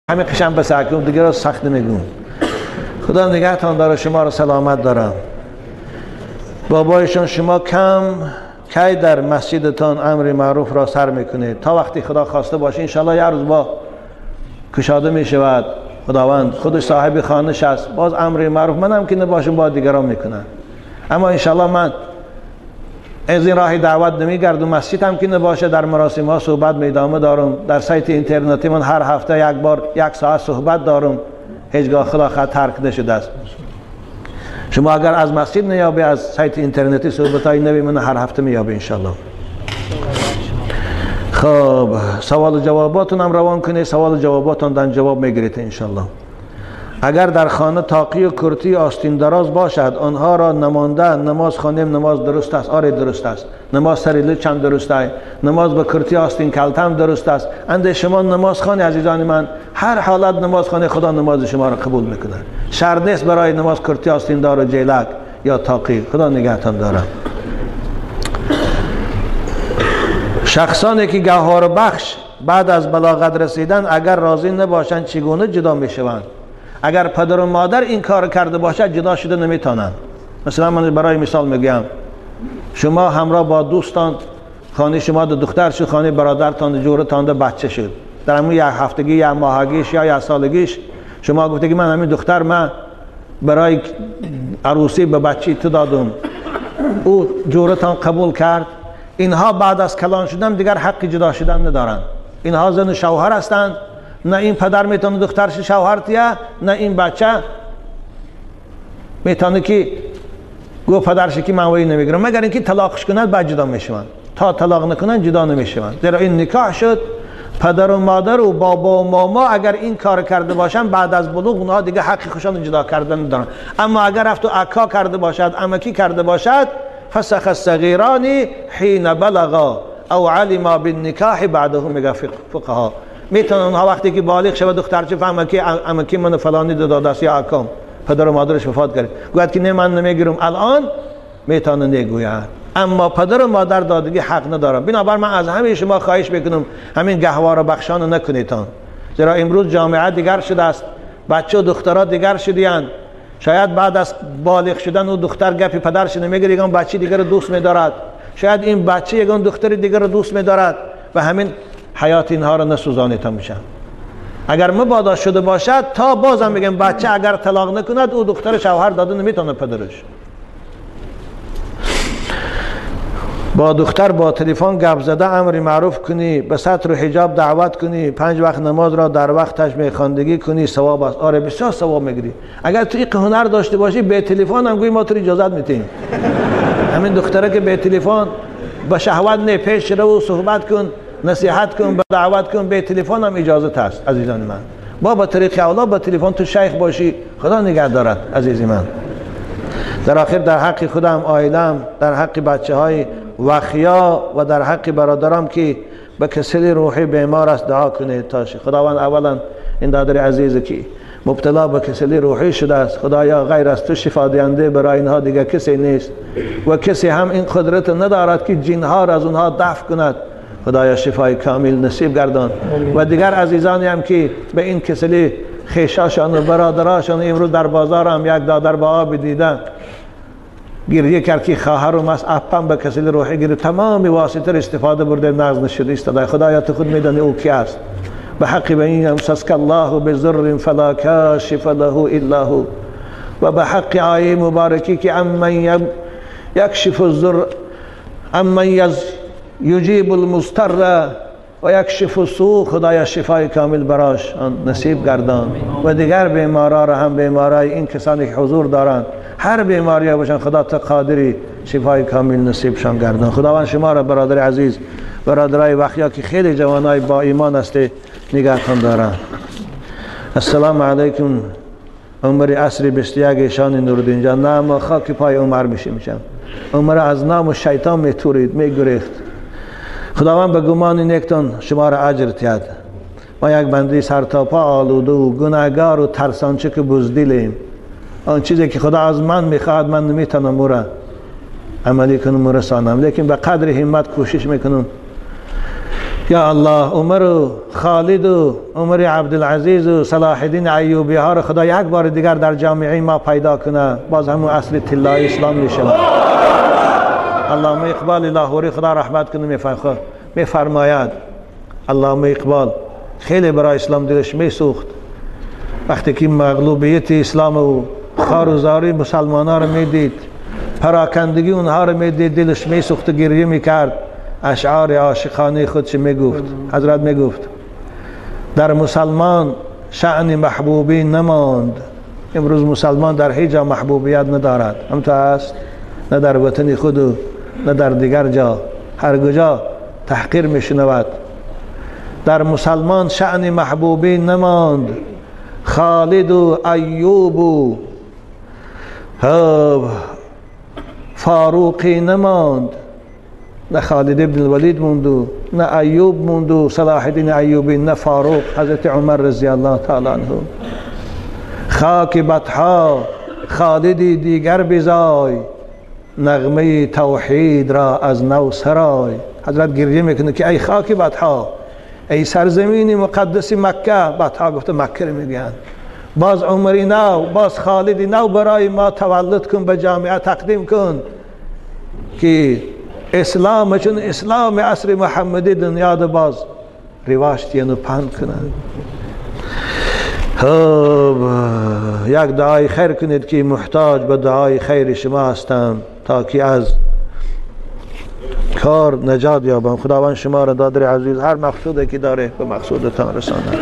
Ҳамин қишам ба сакум дигаро сахт намегӯм. Худо нигаҳтон дора, шуморо саломат дорам. Бобоишон, шумо кам кай дар масҷидатон амри маъруфро сар мекунед? То вақти Худо хоста боше, иншоаллоҳ як рӯз бо кушода мешавад. Худованд худаш соҳиби хонаш аст. Боз амри маъруф манам ки набошам, бо дигарон мекунанд. Аммо иншоаллоҳ ман аз ин роҳи даъват намегардам. Масҷид ҳам ки набошад, дар маросимҳо суҳбат медома дорам. Дар сайти интернетӣ ман ҳар ҳафта як бор як соат суҳбат дорам. Ҳеҷгоҳ Худо хоҳад тарк нашудааст. Шумо агар аз масҷид наёбӣ, аз сайти интернетӣ суҳбатҳои нави ман ҳар ҳафта меёбӣ иншоаллоҳ. Хоб, саволу ҷавоботон ҳам равон кунед, саволу ҷавоботон дан ҷавоб мегиред иншоаллоҳ. Агар дар хона тоқию куртии остиндароз бошад, онҳоро намонда намоз хонем, намоз дуруст аст? Оре, дуруст аст. Намоз сари лучам дуруст аст, намоз ба куртии остин калтам дуруст аст. Анде шумо намоз хони, азизони ман, ҳар ҳолат намоз хони, Худо намози шуморо қабул мекунад. Шарт нест барои намоз куртии остиндору ҷелак ё тоқӣ. Худо нигаҳтон дорад. Шахсоне ки гавҳарбахш баъд аз балоғат расидан агар розӣ набошанд, чӣ гуна ҷудо мешаванд? Агар падару модар ин кор карда бошад, ҷудо шуда наметавонанд. Масалан, ман барои мисол мегӯям, шумо ҳамроҳ бо дӯстон, хонаи шумо духтар шуд, хонаи бародаратон, ҷӯратон бача шуд. Дар ҳамон як ҳафтагӣ, як моҳагиш ё як солагиш шумо гуфта ки ман ҳамин духтар ман барои арӯсӣ ба бачаи ту додам. Ӯ ҷӯратон қабул кард. Инҳо баъд аз калон шудан дигар ҳаққи ҷудо шудан надоранд. Инҳо зану шавҳар ҳастанд. На ин падар метавонад духтараш шавҳар тия, на ин бача метавонад ки гӯ падараш ки ман вай намегирам, магар инки талоқш кунад, баъд ҷудо мешаванд. То талоқ накунанд ҷудо намешаванд. Зеро ин никоҳ шуд. Падару модару бобо ва момо агар ин кор карда бошанд, баъд аз булуғ онҳо дигар ҳаққи худашонро ҷудо кардан надоранд. Аммо агар рафту акка карда бошад, амакӣ карда бошад, фасах الصغیران حین بلغا او علما بالنکاح بعده، میگه فقها. میتونن اونها وقتی که بالغ شود، دخترچه فهمه که امکی من فلانی داده است یا اکام، پدر و مادرش وفات کرد، گوید که نه من نمیگیرم الان، میتونه نگوید. اما پدر و مادر دادگی حق ندارن. بنابر من از همه شما خواهش میکنم همین گهواره بخشان نکنیدتان، زیرا امروز جامعه دیگر شده است، بچه و دخترها دیگر شدیاند. شاید بعد از بالغ شدن او دختر گپی پدرش نمیگیره، یگان بچه دیگر رو دوست میدارد. شاید این بچه یگان دختر دیگر رو دوست میدارد و همین حیات اینها رو نسوزانیتان میشن. اگر مبادا شده باشد، تا بازم میگم بچه اگر طلاق نکند، او دختر شوهر داده نمیتونه پدرش. با دختر با تلفن گپ زده امر معروف کنی، به ستر و حجاب دعوت کنی، 5 وقت نماز را در وقتش میخواندگی کنی، ثواب است. آره، بسیار ثواب میگیری. اگر تو این هنر داشته باشی، به تلفن هم گویی ما تو اجازت میتیم. همین دختره که به تلفن با شهوت نه، پیش رو صحبت کن، نصیحت کن، به دعوت کن، به تلفن هم اجازت هست. عزیزان من، با طریق اولا با تلفن تو شیخ باشی، خدا نگه دارد عزیز من. در آخر در حق خودم، عائلم، در حق بچه های وخیا و در حق برادرم که به کسلی روحی بیمار است دعا کنید تا خداوند اولا این دادر عزیز که مبتلا به کسلی روحی شده است، خدایا غیر از تو شفا دهنده برای اینها دیگه کسی نیست و کسی هم این قدرت ندارد که جنها را از اونها دفع کند. خدایا شفای کامل نصیب گردان. و دیگر عزیزانی هم که به این کسلی خویشاشان و برادراشان، امروز در بازار هم یک دادر با آب دیدن گریه کرد که خواهرم است، اپم به کسلی روحی گرفت، تمام واسطه را استفاده برده، نغز نشده ایستاده. خدایا تو خود میدانی او کی است. به حق به این امسسک الله بضر فلا کاشف له الا هو، و به حق آیه مبارکی که امن یکشف الضر امن یجیب المضطر و یکشف السوء، خدایا شفای کامل براش نصیب گردان. و دیگر بیمارا را هم، بیمارای این کسانی که حضور دارند، هر بیماری باشن، خدا تا قادری شفای کامل نصیبشان گردان. خداوند شما را برادر عزیز، برادرای وخیا که خیلی جوانای با ایمان هستی، نگهتان دارند. السلام علیکم. عمر عصر 21 شان نورالدین جان. نه، ما خاک پای عمر میشیم. عمر از نام و شیطان میتورید، میگریخت. خداوند به گمان نیکتان شما را اجر تید. ما یک بنده سرتاپا آلوده و گناهگار و ترسانچه که بزدلیم. آن چیزی که خدا از من میخواهد من نمیتونم او را عملی کنم و رسانم، لیکن به قدر همت کوشش میکنم. یا الله عمر و خالد و عمر عبدالعزیز و صلاح الدین ایوبی ها رو خدا یک بار دیگر در جامعه ما پیدا کنه، باز همون اصل طلای اسلام میشه. علامه اقبال لاهوری خدا رحمت کنه میفرماید، علامه اقبال خیلی برای اسلام دلش میسوخت وقتی که مغلوبیت اسلام و خار و زاری مسلمان ها رو میدید، پراکندگی اونها رو میدید، دلش میسوخت و گریه میکرد. اشعار عاشقانه خودش میگفت. حضرت میگفت در مسلمان شأن محبوبی نماند. امروز مسلمان در هیچ جا محبوبیت ندارد، هم تو هست، نه در وطن خود و نه در دیگر جا، هر کجا تحقیر میشنود. در مسلمان شأن محبوبی نماند، خالد و ایوب و فاروقی نماند. نه خالد ابن الولید موند و نه ایوب موند و صلاح الدین ایوبی، نه فاروق، حضرت عمر رضی الله تعالی عنه. خاک بطحا خالدی دیگر بزای، نغمه توحید را از نو سرای. حضرت گریه میکنه که ای خاک بطحا، ای سرزمین مقدس مکه، بطحا گفته مکه رو میگن، باز عمری نو، باز خالدی نو برای ما تولد کن، به جامعه تقدیم کن که اسلام چون اسلام عصر محمدی دنیا ده باز رواج تین و پند کنند. خب یک دعای خیر کنید که محتاج به دعای خیر شما هستم تا که از کار نجات یابم. خداوند شما را دادر عزیز هر مقصودی که داره به مقصودتان رساند.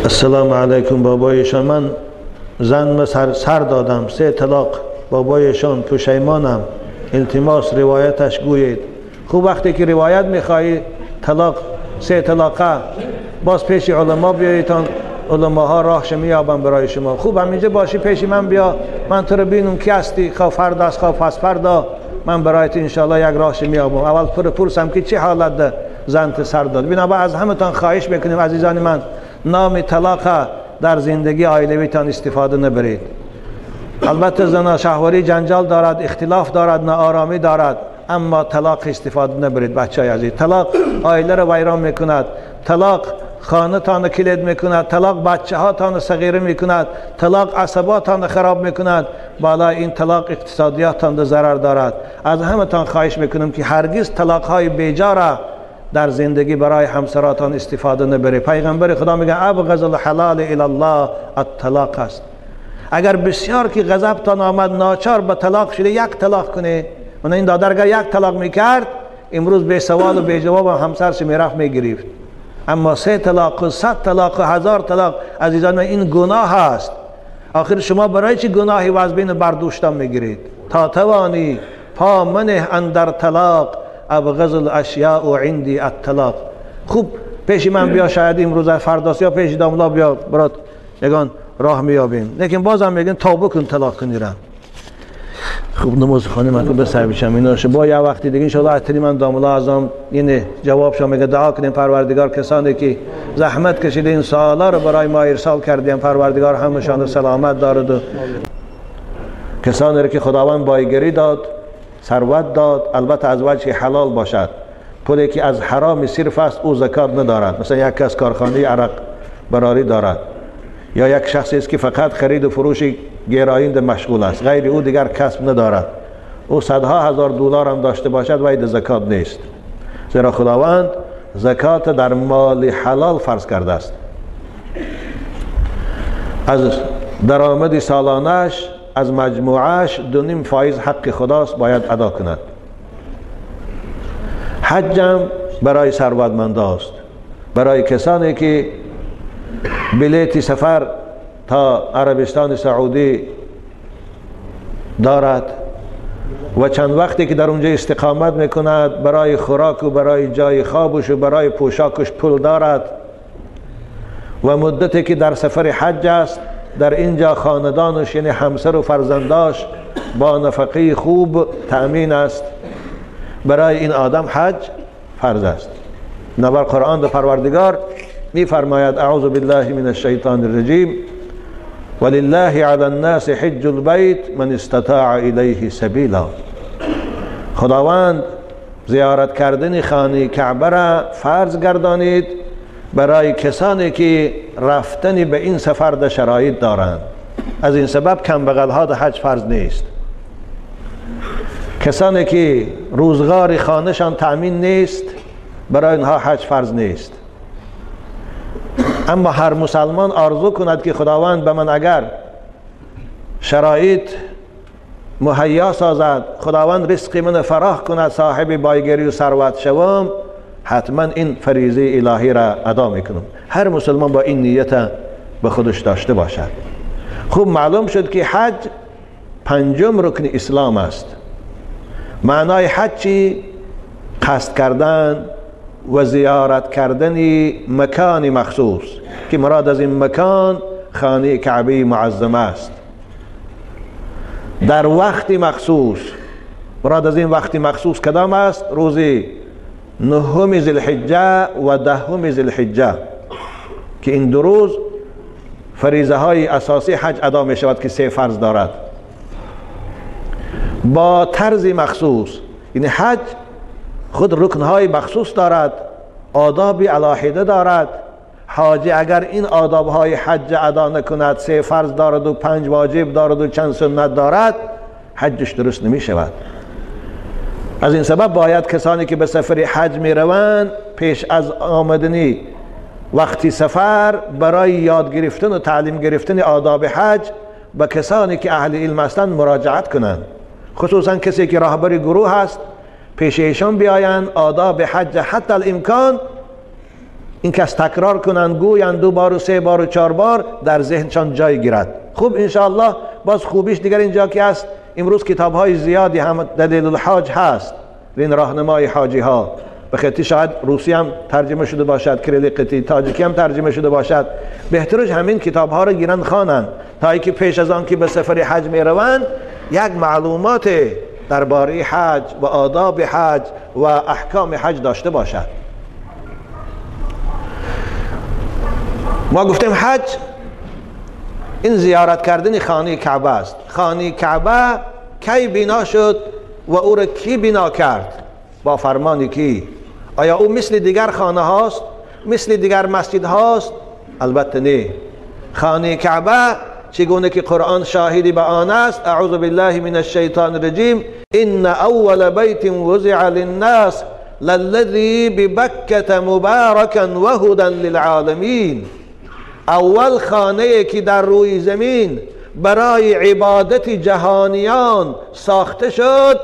السلام علیکم. بابایشان من زن سر دادم، 3 طلاق، بابایشان پشیمانم، التماس روایتش گویید. خوب وقتی که روایت میخوایی طلاق 3 طلاقه، باز پیش علما بیاییتان، علماها راهش میابن برای شما. خوب همینجا باشی پیش من بیا، من تو رو بینم کی هستی، خواه فردا است خواه پس فردا، من برایت انشالله یک راهش میابم. اول پرسم که چه حالت ده زن سر داد. بنابر از همتان خواهش میکنیم عزیزان من، نام طلاق در زندگی عائلویتان استفاده نبرید. البته زنا شهوری جنجال دارد، اختلاف دارد، ناآرامی دارد، اما طلاق استفاده نبرید بچه های عزیز. طلاق عائله را ویران میکند، طلاق خانه تان کلید میکند، طلاق بچه ها تان صغیره میکند، طلاق عصباتان خراب میکند، بالای این طلاق اقتصادیاتان ضرر دارد. از همتان خواهش میکنم که هرگز طلاق های بیجا را در زندگی برای همسراتان استفاده نبرید. پیغمبر خدا میگه ابغض الحلال الی الله الطلاق است. اگر بسیار که غضبتان آمد ناچار به طلاق شده، یک طلاق کنه. من این دادر اگر یک طلاق میکرد امروز به سوال و به جواب همسرش میرفت میگرفت. اما 3 طلاق و 100 طلاق و 1000 طلاق عزیزان من این گناه است. آخر شما برای چی گناهی وزبین بردوشتان میگیرید؟ تا توانی پا منه اندر طلاق، ابغض الاشیاء عندی الطلاق. خوب پیش من بیا، شاید امروز فرداست یا پیش داملا بیا برات یگان راه میابیم، لیکن بازم میگن توبه کن طلاق کنی را. خوب نماز خانه من که بسر بشم اینا با یه وقتی دیگه انشاءالله عطری من داملا ازم اینه جواب شما میگه. دعا کنیم پروردگار کسانی که زحمت کشیده این سوالا رو برای ما ارسال کردیم، پروردگار همشان سلامت دارد و کسانی رو که خداوند بایگری داد، ثروت داد، البته از وجه حلال باشد. پولی که از حرام صرف است او زکات ندارد. مثلا یک کس کارخانه عرق براری دارد یا یک شخصی است که فقط خرید و فروش گرایند مشغول است، غیر او دیگر کسب ندارد، او صدها هزار دلار هم داشته باشد وید زکات نیست، زیرا خداوند زکات در مال حلال فرض کرده است. از درآمد سالانش، از مجموعش 2.5 فایز حق خداست باید ادا کند. حج برای ثروتمند است، برای کسانی که بلیت سفر تا عربستان سعودی دارد و چند وقتی که در اونجا استقامت میکند برای خوراک و برای جای خوابش و برای پوشاکش پول دارد و مدتی که در سفر حج است در اینجا خاندانش یعنی همسر و فرزنداش با نفقه خوب تأمین است، برای این آدم حج فرض است. نبر قرآن در پروردگار می فرماید اعوذ بالله من الشیطان الرجیم ولله علی الناس حج البیت من استطاع الیه سبیلا. خداوند زیارت کردن خانه کعبه را فرض گردانید برای کسانی که رفتن به این سفر در شرایط دارند. از این سبب کم بغل ها در حج فرض نیست. کسانی که روزگار خانهشان تأمین نیست، برای اینها حج فرض نیست. اما هر مسلمان آرزو کند که خداوند به من اگر شرایط مهیا سازد، خداوند رزق من فراخ کند، صاحب بایگری و ثروت شوم، حتما این فریضه الهی را ادا میکنم. هر مسلمان با این نیت به خودش داشته باشد. خوب معلوم شد که حج پنجم رکن اسلام است. معنای حج چی؟ قصد کردن و زیارت کردن مکان مخصوص که مراد از این مکان خانه کعبه معظمه است، در وقت مخصوص. مراد از این وقت مخصوص کدام است؟ روز نهم ذی الحجه و دهم ذی الحجه که این دو روز فریضه های اساسی حج ادا می شود که سه فرض دارد، با طرز مخصوص. یعنی حج خود رکنهای مخصوص دارد، آداب علاحده دارد. حاجی اگر این آدابهای حج ادا نکند، سه فرض دارد و 5 واجب دارد و چند سنت دارد، حجش درست نمی شود. از این سبب باید کسانی که به سفر حج می روند پیش از آمدنی وقتی سفر برای یاد گرفتن و تعلیم گرفتن آداب حج به کسانی که اهل علم هستند مراجعت کنند. خصوصا کسی که راهبر گروه است، پیش ایشان بیایند، آداب حج حتی الامکان این کس تکرار کنند، گویند 2 بار و 3 بار و 4 بار در ذهنشان جای گیرد. خوب انشاءالله باز خوبیش دیگر اینجا که است، امروز کتاب های زیادی هم دلیل الحاج هست، این راهنمای حاجی ها، به خاطر شاید روسی هم ترجمه شده باشد، کریلی قطی تاجیکی هم ترجمه شده باشد. بهترش همین کتاب ها رو گیرند خوانند تا اینکه پیش از آن که به سفر حج می روند یک معلومات درباره حج و آداب حج و احکام حج داشته باشد. ما گفتیم حج این زیارت کردن خانه کعبه است. خانه کعبه کی بنا شد و او را کی بنا کرد؟ با فرمان کی؟ آیا او مثل دیگر خانه هاست؟ مثل دیگر مسجد هاست؟ البته نه. خانه کعبه چگونه که قرآن شاهدی به آن است، اعوذ بالله من الشیطان الرجیم، ان اول بیت وضع للناس للذی ببکة مبارکا وهدى للعالمین. اول خانه که در روی زمین برای عبادت جهانیان ساخته شد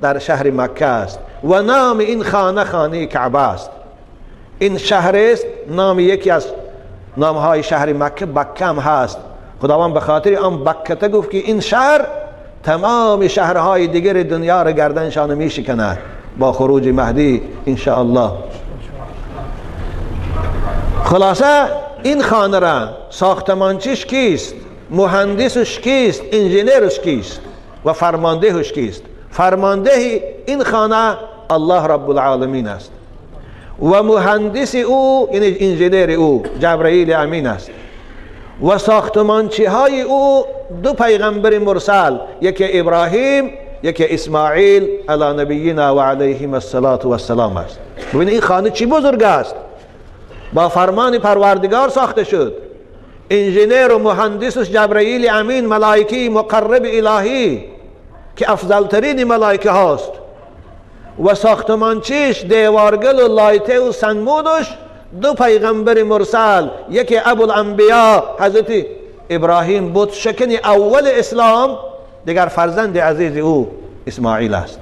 در شهر مکه است و نام این خانه خانه کعبه است. این شهر است، نام یکی از نامهای شهر مکه بکه هم هست. خداوند به خاطر آن بکته گفت که این شهر تمام شهرهای دیگر دنیا را گردنشان می شکند با خروج مهدی انشاءالله. خلاصه این خانه را ساختمانچیش کیست؟ مهندسش کیست؟ انجینرش کیست؟ و فرماندهش کیست؟ فرمانده این خانه الله رب العالمین است و مهندس او یعنی انجینر او جبرئیل امین است و ساختمانچی های او 2 پیغمبر مرسل، یکی ابراهیم یکی اسماعیل علی نبینا و علیهم الصلاة والسلام است. ببینید این خانه چی بزرگ است، با فرمان پروردگار ساخته شد. انجینر و مهندسش جبرئیل امین، ملائکه مقرب الهی که افضل ترین ملائکه هاست، و ساختمانچیش دیوارگل و لایته و سنگمودش 2 پیغمبر مرسل، یکی ابوالانبیا حضرت ابراهیم بود شکن اول اسلام، دیگر فرزند عزیز او اسماعیل است.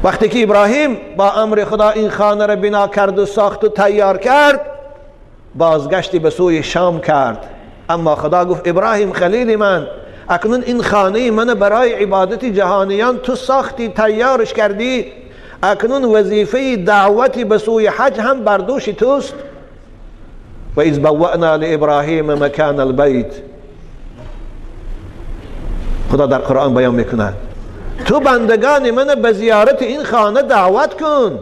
وقتی که ابراهیم با امر خدا این خانه را بنا کرد و ساخت و تیار کرد، بازگشتی به سوی شام کرد. اما خدا گفت ابراهیم خلیل من، اکنون این خانه من برای عبادت جهانیان تو ساختی تیارش کردی، اکنون وظیفه دعوتی به سوی حج هم بر دوش توست. و اذ بوأنا لابراهیم مکان البیت، خدا در قرآن بیان میکند تو بندگان من به زیارت این خانه دعوت کن.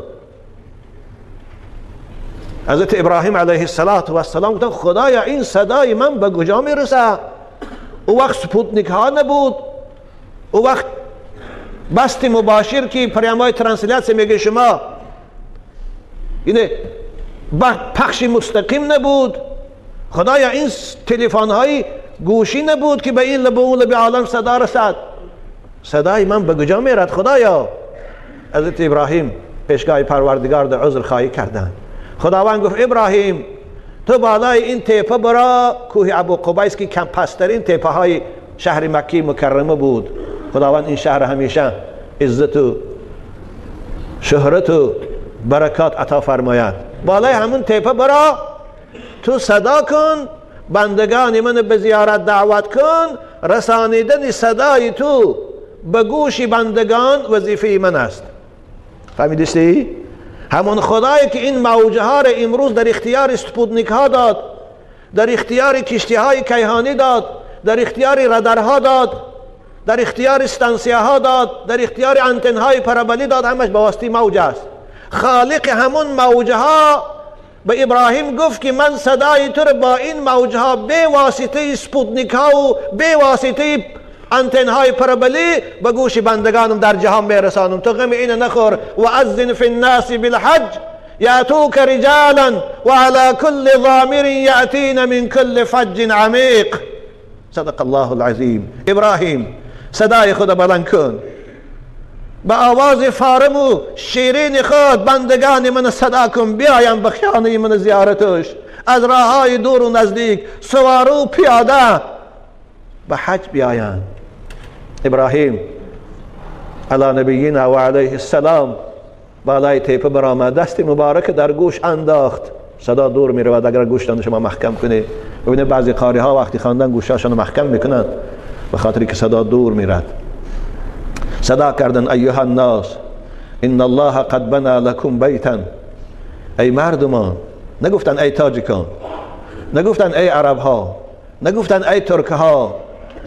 حضرت ابراهیم علیه السلام گفتن خدایا این صدای من به کجا میرسه؟ او وقت سپوتنیک ها نبود، او وقت بست مباشر که прямой трансляция میگه شما، اینه پخش مستقیم نبود. خدایا این تلفن های گوشی نبود که به این لب و اون لب عالم صدا رسد. صدای من به کجا میرد خدایا؟ حضرت ابراهیم پیشگاه پروردگار در عذر خواهی کردند. خداوند گفت ابراهیم تو بالای این تپه برا، کوه ابو قبیس که کم پسترین تپه های شهر مکی مکرمه بود. خداوند این شهر همیشه عزت و شهرت و برکات عطا فرماید. بالای همون تپه برا، تو صدا کن، بندگان من به زیارت دعوت کن. رسانیدن صدای تو به گوش بندگان وظیفه من است. فهمیدستی؟ همون خدایی که این موجه ها را امروز در اختیار سپوتنیک ها داد، در اختیار کشتی های کیهانی داد، در اختیار رادارها داد، در اختیار ستانسیه ها داد، در اختیار انتن های پرابولی داد، همش به واسطه موج است. خالق همون موجه ها به ابراهیم گفت که من صدای تو را با این موجه ها به واسطه سپوتنیک ها و به واسطه انتن های پرابولی به گوش بندگانم در جهان میرسانم، تو غم اینو نخور. و اذن فی الناس بالحج یاتوک رجالا وعلى كل ضامر یأتین من كل فج عمیق. صدق الله العظیم. ابراهیم صدای خود بلند کن، به آواز فارم و شیرین خود بندگان من صدا کن، بیایم به خانه من زیارتش، از راه های دور و نزدیک، سوار و پیاده به حج بیایند. ابراهیم علی نبینا و علیه السلام بالای تپه برآمد، دست مبارک در گوش انداخت، صدا دور می رود. اگر گوشتان شما محکم کنه، ببینید بعضی قاری ها وقتی خواندن گوشاشان محکم میکنند به خاطر که صدا دور میرد. صدا کردن ایها الناس ان الله قد بنا لكم بیتا. ای مردمان، نگفتن ای تاجیکان، نگفتن ای عرب ها، نگفتن ای ترک ها،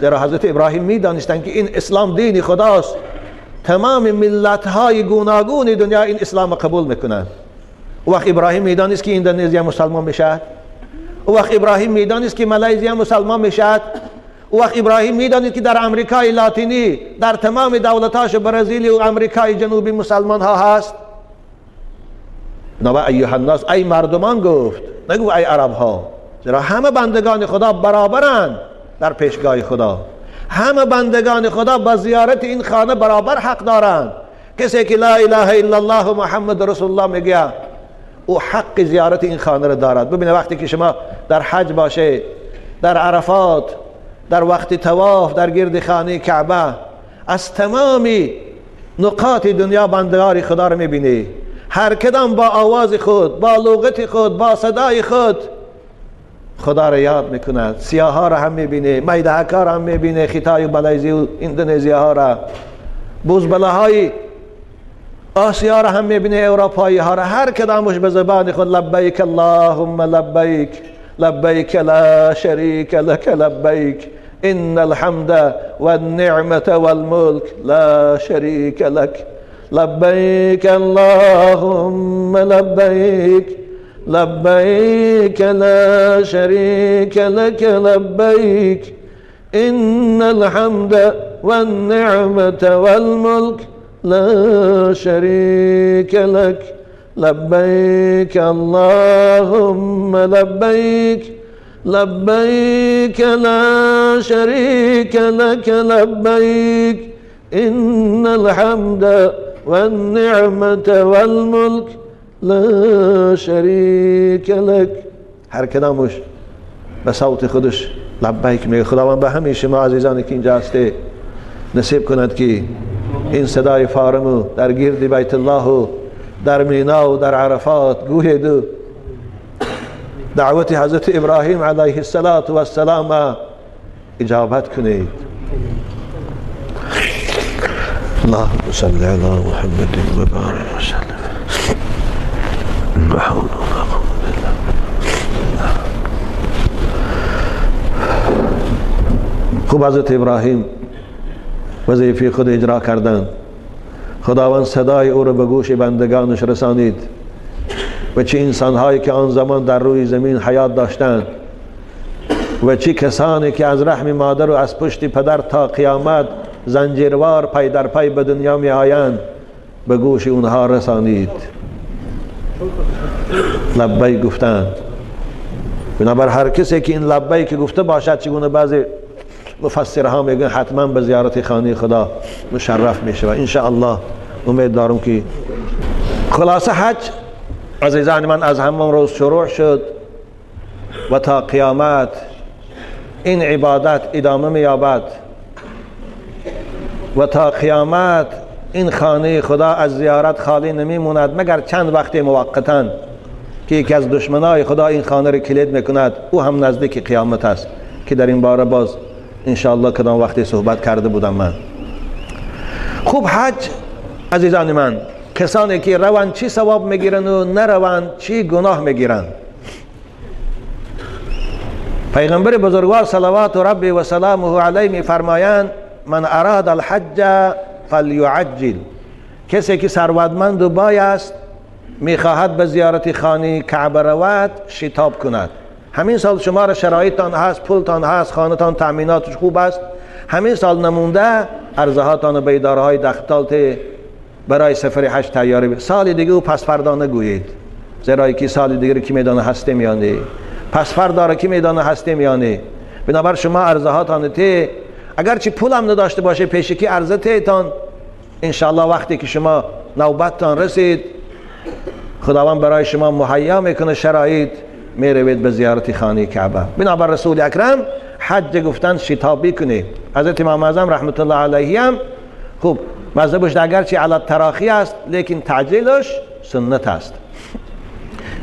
زیرا حضرت ابراهیم میدانستند که این اسلام دین خداست. تمام ملت های گوناگون دنیا این اسلام قبول میکنند. او وقت ابراهیم میدانست که اندونزیا مسلمان میشد، او وقت ابراهیم میدانست که مالزیا مسلمان میشد، او وقت ابراهیم میدانست که در امریکای لاتینی، در تمام دولتاش برزیل و امریکای جنوبی مسلمان ها هست. بنابراین ایها الناس، ای مردمان گفت، نگفت ای عرب ها، زیرا همه بندگان خدا برابرند در پیشگاه خدا. همه بندگان خدا به زیارت این خانه برابر حق دارند. کسی که لا اله الا الله و محمد رسول الله میگه، او حق زیارت این خانه را دارد. ببینید وقتی که شما در حج باشه، در عرفات، در وقت طواف در گرد خانه کعبه، از تمام نقاط دنیا بندگان خدا را میبینی. هر کدام با آواز خود، با لغت خود، با صدای خود خدا را یاد میکند. سیاه ها را هم میبینه، میدهک ها را هم میبینه، خیتای و مالزی و اندونزیا ها را، بوزبله های آسیا را هم میبینه، اروپایی ها را، هر کدامش به زبان خود لبیک اللهم لبیک، لبیک لا شریک لک لبیک، ان الحمد والنعمة والملک لا شریک لک، لبیک اللهم لبیک، لبیک لا شریک لک لبیک، ان الحمد والنعمة والملک لا شریک لک، لبیک اللهم لبیک، لبیک لا شریک لک لبیک، ان الحمد والنعمة والملک لا شریک لک. هر کدامش به صوت خودش لبیک میگه. خداوند به همه شما عزیزانی که اینجا هسته نصیب کند که این صدای فارمو در گرد بیت الله و در مینا و در عرفات گوید و دعوت حضرت ابراهیم علیه السلام اجابت کنید. اللهم صل علی محمد و بارک وسلم. لا حول ولا قوة الا بالله. خوب حضرت ابراهیم وظیفه خود اجرا کردند. خداوند صدای او را به گوش بندگانش رسانید و چه انسانهایی که آن زمان در روی زمین حیات داشتند و چه کسانی که از رحم مادر و از پشت پدر تا قیامت زنجیروار پی در پی به دنیا می آیند، به گوش اونها رسانید. لبیک گفتند. بنابر هر کسی که این لبیک گفته باشد، چگونه بعضی مفسرها میگن، حتما به زیارت خانه خدا مشرف میشه ان شاء الله. امید دارم که خلاصه حج عزیزان من از همان روز شروع شد و تا قیامت این عبادت ادامه مییابد و تا قیامت این خانه خدا از زیارت خالی نمیموند، مگر چند وقت موقتا که یکی از دشمنای خدا این خانه را کلید میکند، او هم نزدیک قیامت است که در این باره باز انشاءالله کدام وقتی صحبت کرده بودم من. خوب حج عزیزان من، کسانی که روند چی ثواب میگیرن و نروند چی گناه میگیرن. پیغمبر بزرگوار صلوات ربی و سلامه علیه میفرمایند من اراد الحج فلیعجل. کسی که ثروتمند و بای است میخواهد به زیارت خانه کعبه رود شتاب کند. همین سال شما را شرایطتان هست، پولتان هست، خانه‌تان تأمیناتش خوب است، همین سال نمونده عرضه‌هاتان به اداره‌های دختالت برای سفر حج تیاری. سال دیگه و پس فردا نگویید، زیرا که سال دیگه کی میدانه هستیم یا نه، پس فردا را کی میدانه هستیم یا نه. بنابر شما عرضه‌هاتان ته، اگرچه پول هم نداشته باشه پیشکی عرضه تیتان، انشاءالله وقتی که شما نوبتتان رسید خداوند برای شما مهیا میکنه شرایط، میروید به زیارت خانه کعبه. بنابر رسول اکرم حج گفتن شتابی کنید. حضرت امام اعظم رحمت الله علیه هم خوب مذهبش اگرچه علی تراخی است لیکن تعجیلش سنت است.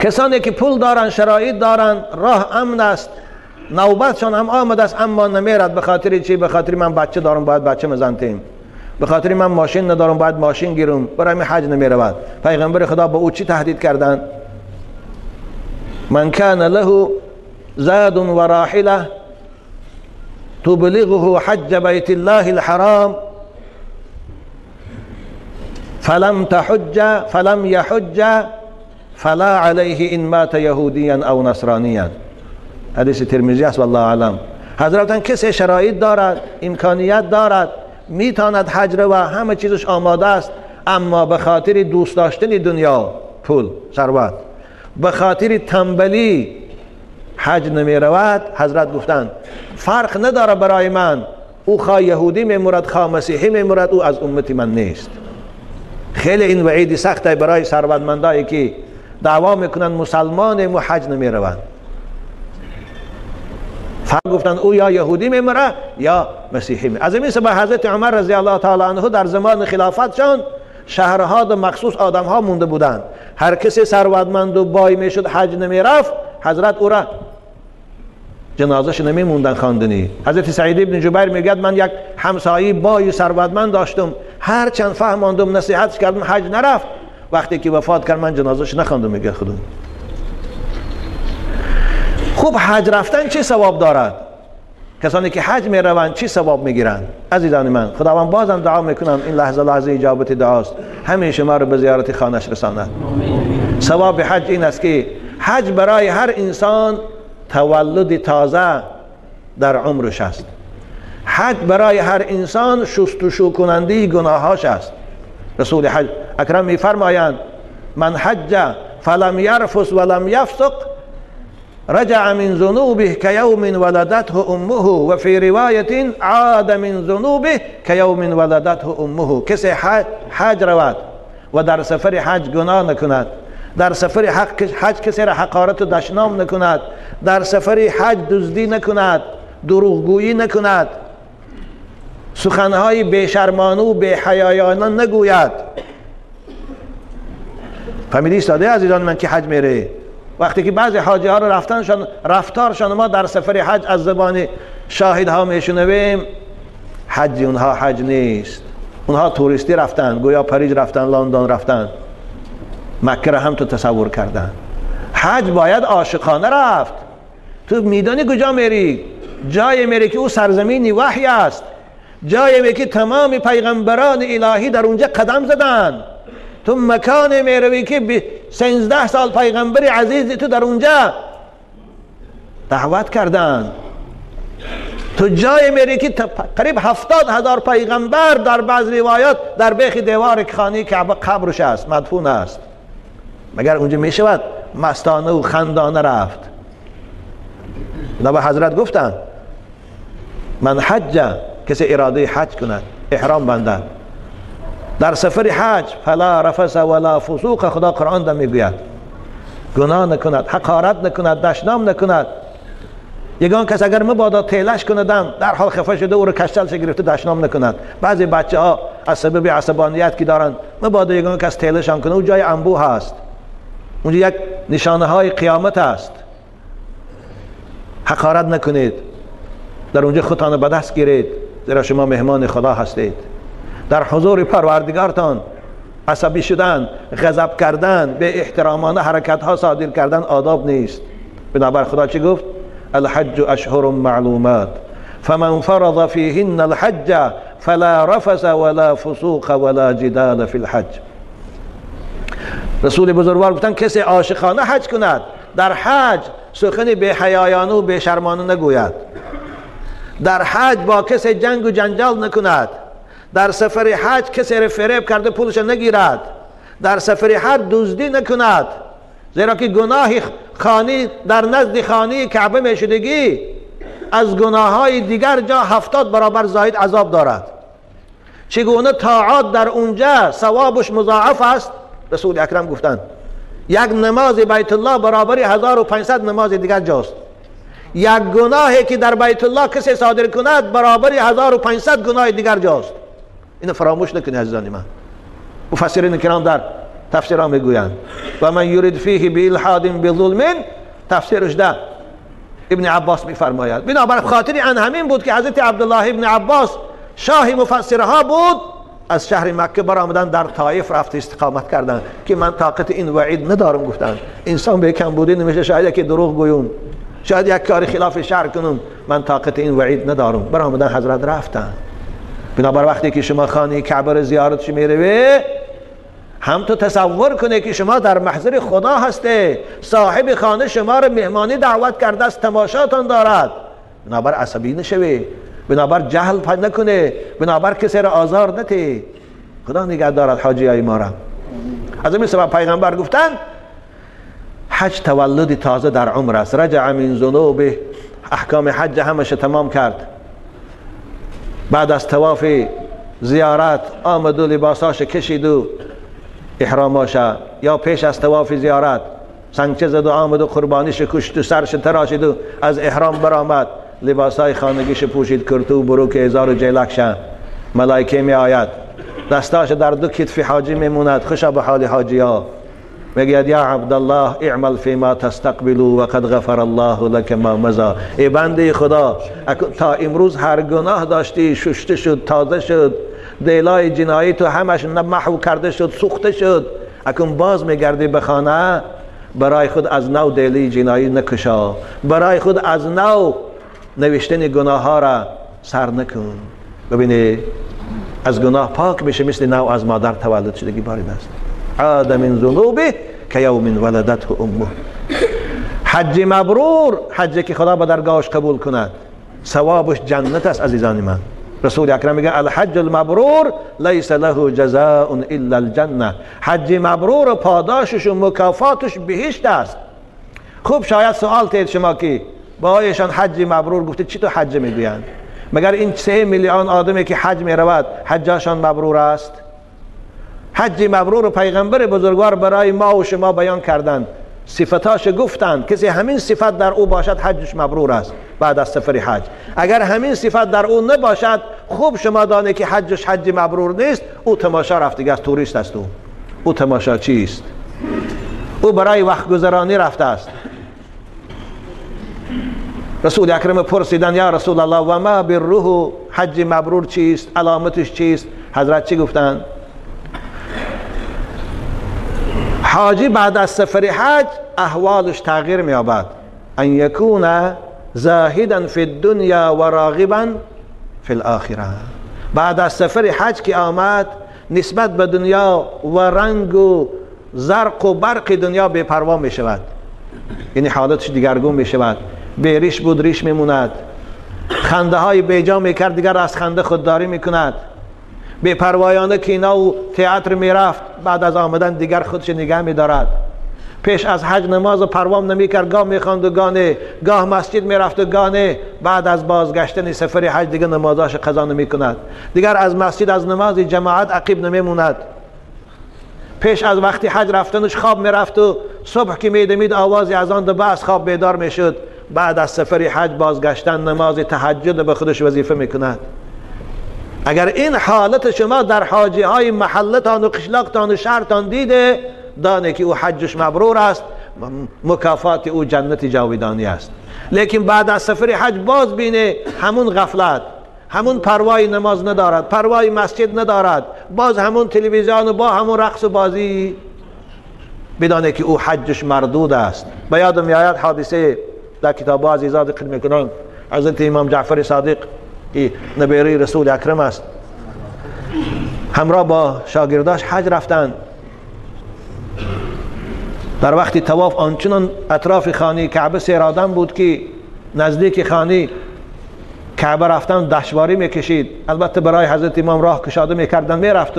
کسانی که پول دارن، شرایط دارن، راه امن است، نوبتشان هم آمده است، اما نمیرد. به خاطر چی؟ به خاطر من بچه دارم باید بچه مزنتیم، به خاطر من ماشین ندارم باید ماشین گیرم، برای من حج نمیرود. پیغمبر خدا با او چی تهدید کردن؟ من كان له زاد وراحله تبلغه حج بيت الله الحرام فلم تحج فلم يحج فلا عليه إن مات يهوديا أو نصرانيا. حدیث ترمذی است والله اعلم. حضرتان کسی شرایط دارد، امکانیت دارد، میتواند حج رو و همه چیزش آماده است، اما به خاطر دوست داشتن دنیا، پول، ثروت، به خاطر تنبلی حج نمی رود. حضرت گفتند فرق نداره برای من، او خواه یهودی میمورد خواه مسیحی میمورد، او از امت من نیست. خیلی این وعید سخته برای ثروتمندایی که دعوا میکنن مسلمان و حج نمی روند. فرق گفتن او یا یهودی میمره یا مسیحی میمره. از این سبب حضرت عمر رضی الله تعالی عنه در زمان خلافتشان شهرها و مخصوص آدم ها مونده بودند. هر کسی ثروتمند و بای میشد حج نمیرفت، حضرت او را جنازهش نمیموندن خواندنی. حضرت سعید ابن جبیر میگه من یک همسایه بای ثروتمند داشتم، هر چند فهماندم نصیحت کردم حج نرفت، وقتی که وفات کرد من جنازهش نخواندم. میگه خودم خوب حج رفتن چه ثواب دارد؟ کسانی که حج میروند چه ثواب میگیرند؟ عزیزان من خداوند بازم دعا میکنم این لحظه لحظه اجابت دعاست، همه شما رو به زیارت خانه‌اش رساند. ثواب حج این است که حج برای هر انسان تولد تازه در عمرش است. حج برای هر انسان شستشو کننده گناهاش است. رسول حج اکرم میفرمایند من حج فلم یرفث ولم یفسق رجع من ذنوبه كيوم ولدته امه وفي روایت عاد من ذنوبه كيوم ولدته امه. کسی حج رود و در سفر حج گناه نکند، در سفر حج کسی را حقارت و دشنام نکند، در سفر حج دزدی نکند، دروغگویی نکند، سخنهای بی‌شرمانه و بی‌حیایانه نگوید. فهمیدی ساده عزیزان من که حج میره؟ وقتی که بعضی حاجی ها رو رفتنشان رفتارشان ما در سفر حج از زبان شاهدها میشنویم، حج اونها حج نیست. اونها توریستی رفتن، گویا پاریس رفتن، لندن رفتن، مکه را هم تو تصور کردن. حج باید عاشقانه رفت. تو میدانی کجا میری؟ جای میری که او سرزمین وحی است، جای میری که تمام پیغمبران الهی در اونجا قدم زدن. تو مکان میروی که 13 سال پیغمبر عزیزی تو در اونجا دعوت کردن. تو جای میری که قریب 70,000 پیغمبر در بعض روایات در بیخ دیوار خانه کعبه قبرش است، مدفون است. مگر اونجا میشود مستانه و خندانه رفت؟ به حضرت گفتند من حج، کسی اراده حج کند، احرام بندد در سفر حج، فلا رفث ولا فسوق، خدا قرآن در میگوید گناه نکند، حقارت نکند، دشنام نکند. یگان کس اگر مبادا تیلش کندم در حال خفه شده او رو کشتلش گرفته دشنام نکند. بعضی بچه ها از سبب عصبانیت که دارن مبادا یگان کس تیلشان کنه، او جای انبوه هست، اونجا یک نشانه های قیامت است. حقارت نکنید، در اونجا خودتان به دست گیرید، زیرا شما مهمان خدا هستید. در حضور پروردگارتان عصبی شدن، غضب کردن، به احترامانه حرکت ها صادر کردن آداب نیست. بنابر خدا چی گفت؟ الحج اشهر معلومات فمن فرض فیهن الحج فلا رفث ولا فسوق ولا جدال فی الحج. رسول بزرگوار گفتن کسی عاشقانه حج کند، در حج سخن بی حیایانه و بی شرمانه نگوید، در حج با کسی جنگ و جنجال نکند، در سفر حج کسی را فریب کرده پولش نگیرد، در سفر حج دزدی نکند، زیرا که گناه خانی در نزد خانه کعبه میشدگی از گناه های دیگر جا 70 برابر زاید عذاب دارد. چگونه طاعات در اونجا ثوابش مضاعف است؟ رسول اکرم گفتند یک نماز بیت الله برابر 1500 نماز دیگر جاست. یک گناهی که در بیت الله کسی صادر کند برابر 1500 گناه دیگر جاست. اینو فراموش نکنید عزیزان من. مفسرین کرام در تفسیرها میگویند و من یرید فیه بالحاد بظلم، تفسیرش ده ابن عباس میفرماید. بنابر خاطر ان همین بود که حضرت عبدالله ابن عباس شاه مفسرها بود، از شهر مکه برآمدن در طایف رفت استقامت کردند که من طاقت این وعید ندارم. گفتند انسان به کم بودی نمیشه، شاید که دروغ گویم، شاید یک کار خلاف شرع کنم، من طاقت این وعید ندارم. برآمدن حضرت رفتن. بنابر وقتی که شما خانه کعبه را زیارتش میروی، هم تو تصور کنه که شما در محضر خدا هسته، صاحب خانه شما را مهمانی دعوت کرده است، تماشاتان دارد. بنابر عصبی نشوی، بنابر جهل پد نکنه، بنابر کسی را آزار نده. خدا نگه دارد حاجی های ما را. از این سبب پیغمبر گفتن حج تولد تازه در عمر است. رجع من ذنوبه، احکام حج همش تمام کرد. بعد از طواف زیارت آمد و لباساش کشید و احراماش، یا پیش از طواف زیارت سنگچه زد و آمد و قربانیش کشت و سرش تراشید و از احرام برآمد، لباسای خانگیش پوشید، کرتو و بروک ازار و جیلکش. ملائکه می آید، دستاش در دو کتف حاجی میموند. خوشا به حال حاجی ها. میگوید یا عبدالله اعمل فیما تستقبل و قد غفر الله لك ما مضی. ای بنده خدا، تا امروز هر گناه داشتی ششته شد، تازه شد، دیلای جنایی تو همش محو کرده شد، سوخته شد. اکنون باز میگردی به خانه، برای خود از نو دیلی جنایی نکشا، برای خود از نو نوشتن گناه ها را سر نکن. ببینی از گناه پاک میشه، مثل نو از مادر تولد شدگی بارید است. عاد من ذنوبه که یوم ولدته امه. حج مبرور، حجی که خدا به درگاهش قبول کند، ثوابش جنت است عزیزان من. رسول اکرم میگه الحج المبرور لیس له جزاء الا الجنه. حج مبرور پاداشش و مکافاتش بهشت است. خوب شاید سوال تید شما که بایشان حج مبرور گفته چی تو حج میگویند؟ مگر این 3 میلیون آدمی که حج میرود حجاشان مبرور است؟ حج مبرور پیغمبر بزرگوار برای ما و شما بیان کردند، صفتاش گفتند. کسی همین صفت در او باشد حجش مبرور است بعد از سفر حج. اگر همین صفت در او نباشد، خوب شما دانه که حجش حج مبرور نیست. او تماشا رفته است، توریست است. او تماشا چیست؟ او برای وقت گذرانی رفته است. رسول اکرم پرسیدن یا رسول الله و ما بره، حج مبرور چیست؟ علامتش چیست؟ حضرت چی گفتند؟ حاجی بعد از سفر حج احوالش تغییر می‌یابد. ان یکون زاهدا فی الدنیا و راغبا فی الاخره. بعد از سفر حج که آمد نسبت به دنیا و رنگ و زرق و برق دنیا بی پروا می شود، یعنی حالتش دیگرگون می شود. بی ریش بود ریش میموند، خنده های بیجا میکرد، دیگر از خنده خودداری میکند. بی‌پروایانه کینا و تئاتر میرفت، بعد از آمدن دیگر خودش نگه میدارد. پیش از حج نماز و پروام نمیکرد، گاه میخواند و گاه نه، گاه مسجد میرفت و گاه نه. بعد از بازگشتن سفر حج دیگر نمازاش قضا نمیکند، دیگر از مسجد از نماز جماعت عقیب نمیموند. پیش از وقتی حج رفتنش خواب میرفت و صبح که میدمید آواز اذان دو از خواب بیدار میشد. بعد از سفر حج بازگشتن نماز تهجد به خودش وظیفه میکند. اگر این حالت شما در حاجی های محلتان و قشلاقتان و شهرتان دیده، دانه که او حجش مبرور است، مکافات او جنت جاودانی است. لیکن بعد از سفر حج باز بینه همون غفلت، همون پروای نماز ندارد، پروای مسجد ندارد، باز همون تلویزیون و با همون رقص و بازی، بدانه که او حجش مردود است. به یادم میآید حادثه در کتاب عزیزان ذکر میکنن، حضرت امام جعفر صادق که نبیره رسول اکرم است، همراه با شاگرداش حج رفتند. در وقت طواف آنچنان اطراف خانه کعبه سیر آدم بود که نزدیک خانه کعبه رفتن دشواری میکشید. البته برای حضرت امام راه کشاده میکردن میرفت،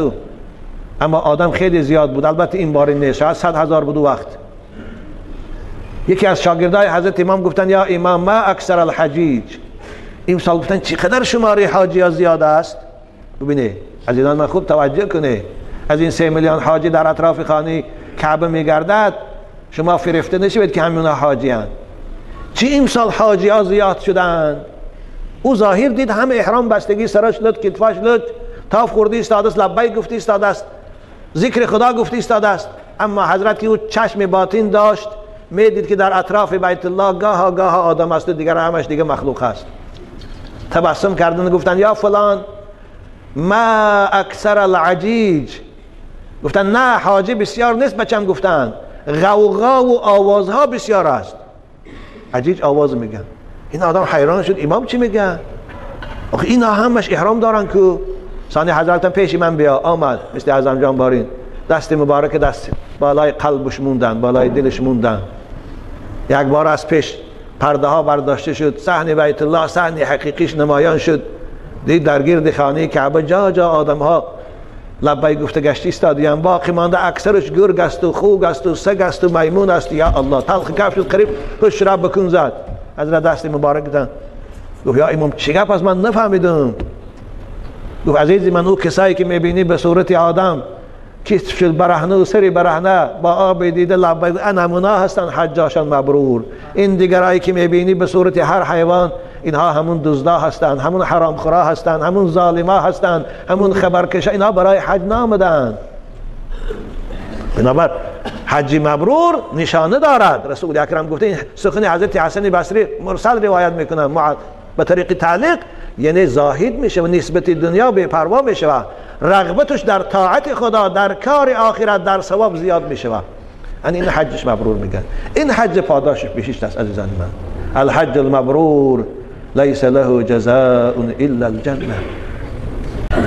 اما آدم خیلی زیاد بود. البته این بار نیست، شاید 100,000 بود وقت. یکی از شاگردای حضرت امام گفتن یا امام ما اکثر الحجیج، این سال گفتن چقدر شماره حاجی ها زیاد است. ببینه عزیزان من خوب توجه کنه، از این 3 میلیون حاجی در اطراف خانه کعبه میگردد، شما فریفته نشوید که همینا حاجی هستند. چی امسال حاجی ها زیاد شدن؟ او ظاهر دید همه احرام بستگی، سرش لط، کتفاش لط، تاف خورده ایستاده است، لبیک گفته ایستاده است، ذکر خدا گفته ایستاده است. اما حضرت که او چشم باطن داشت میدید که در اطراف بیت الله گاه گاه آدم است و دیگر همش دیگه مخلوق است. تبسم کردن و گفتن یا فلان ما اکثر العجیج. گفتن نه حاجی بسیار نیست بچم، گفتن غوغا و آوازها بسیار است. عجیج آواز میگن. این آدم حیران شد، امام چی میگن؟ آخه اینا همش احرام دارن که. ثانی حضرتم پیش من بیا، آمد مثل اعظم جان بارین، دست مبارک دست بالای قلبش موندن، بالای دلش موندن. یک بار از پیش پرده ها برداشته شد، صحن بیت الله صحن حقیقیش نمایان شد. دید در گرد خانه کعبه جا جا آدم ها لبیک گفته گشتی ایستادیم، باقی مانده اکثرش گرگ است و خوگ است و سگ است و میمون است. یا الله، تلخ کف شد، قریب هش را بکن زد. حضرت دست مبارک دادن، گفت یا امام چی گپ است؟ من نفهمیدم. گفت عزیز من، او کسایی که میبینی به صورت آدم کتف شد برهنه و سری برهنه با آب دیده لبیک، انمونا هستن حجاشان مبرور. این دیگرایی که میبینی به صورت هر حیوان، اینها همون دزدا هستند، همون حرامخورا هستند، همون ظالما هستند، همون خبرکشا، اینها برای حج نامدند. بنابر حج مبرور نشانه دارد. رسول اکرم گفته، این سخن حضرت حسن بصری مرسل روایت میکنه به طریق تعلیق، یعنی زاهد میشه و نسبت دنیا بی پروا میشه و رغبتش در طاعت خدا، در کار آخرت، در ثواب زیاد میشه. یعنی این حجش مبرور میگن. این حج پاداشش بهشت است عزیزان من. الحج المبرور لیس له جزاء الا الجنه.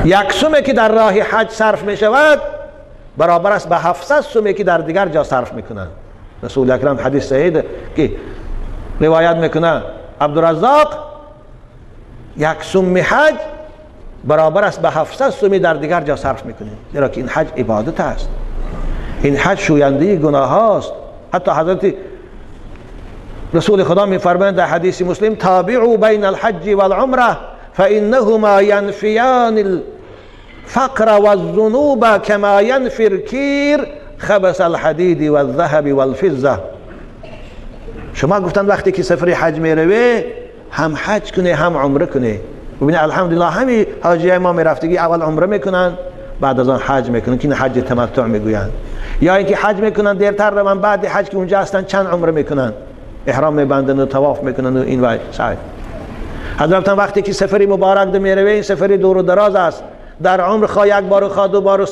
یک سومه که در راه حج صرف میشود برابر است به 700 سومه که در دیگر جا صرف میکنند. رسول اکرم حدیث صحیح که روایت میکنه عبدالرزاق، یک سوم حج برابر است به 700 سومی در دیگر جا صرف میکنیم، زیرا که این حج عبادت است، این حج شوینده گناه هاست. حتی حضرت رسول خدا میفرمایند در حدیث مسلم، تابعوا بین الحج والعمره فانهما ينفیان الفقر والذنوب كما ينفی الکیر خبث الحدید والذهب والفضه. شما گفتن وقتی که سفر حج میروی هم حج کنه هم عمره کنه. ببینید الحمدلله همین حاجی ما میرفتگی اول عمره میکنن بعد از آن حج میکنن که این حج تمتع میگویند، یا اینکه حج میکنن دیرتر روان، بعد حج که اونجا هستن چند عمره میکنن، احرام میبندن و طواف میکنن و این وای سعی. حضرت وقتی که سفری مبارک ده میروی، این سفری دور و دراز است، در عمر خواه یک بار و خواه دو بار و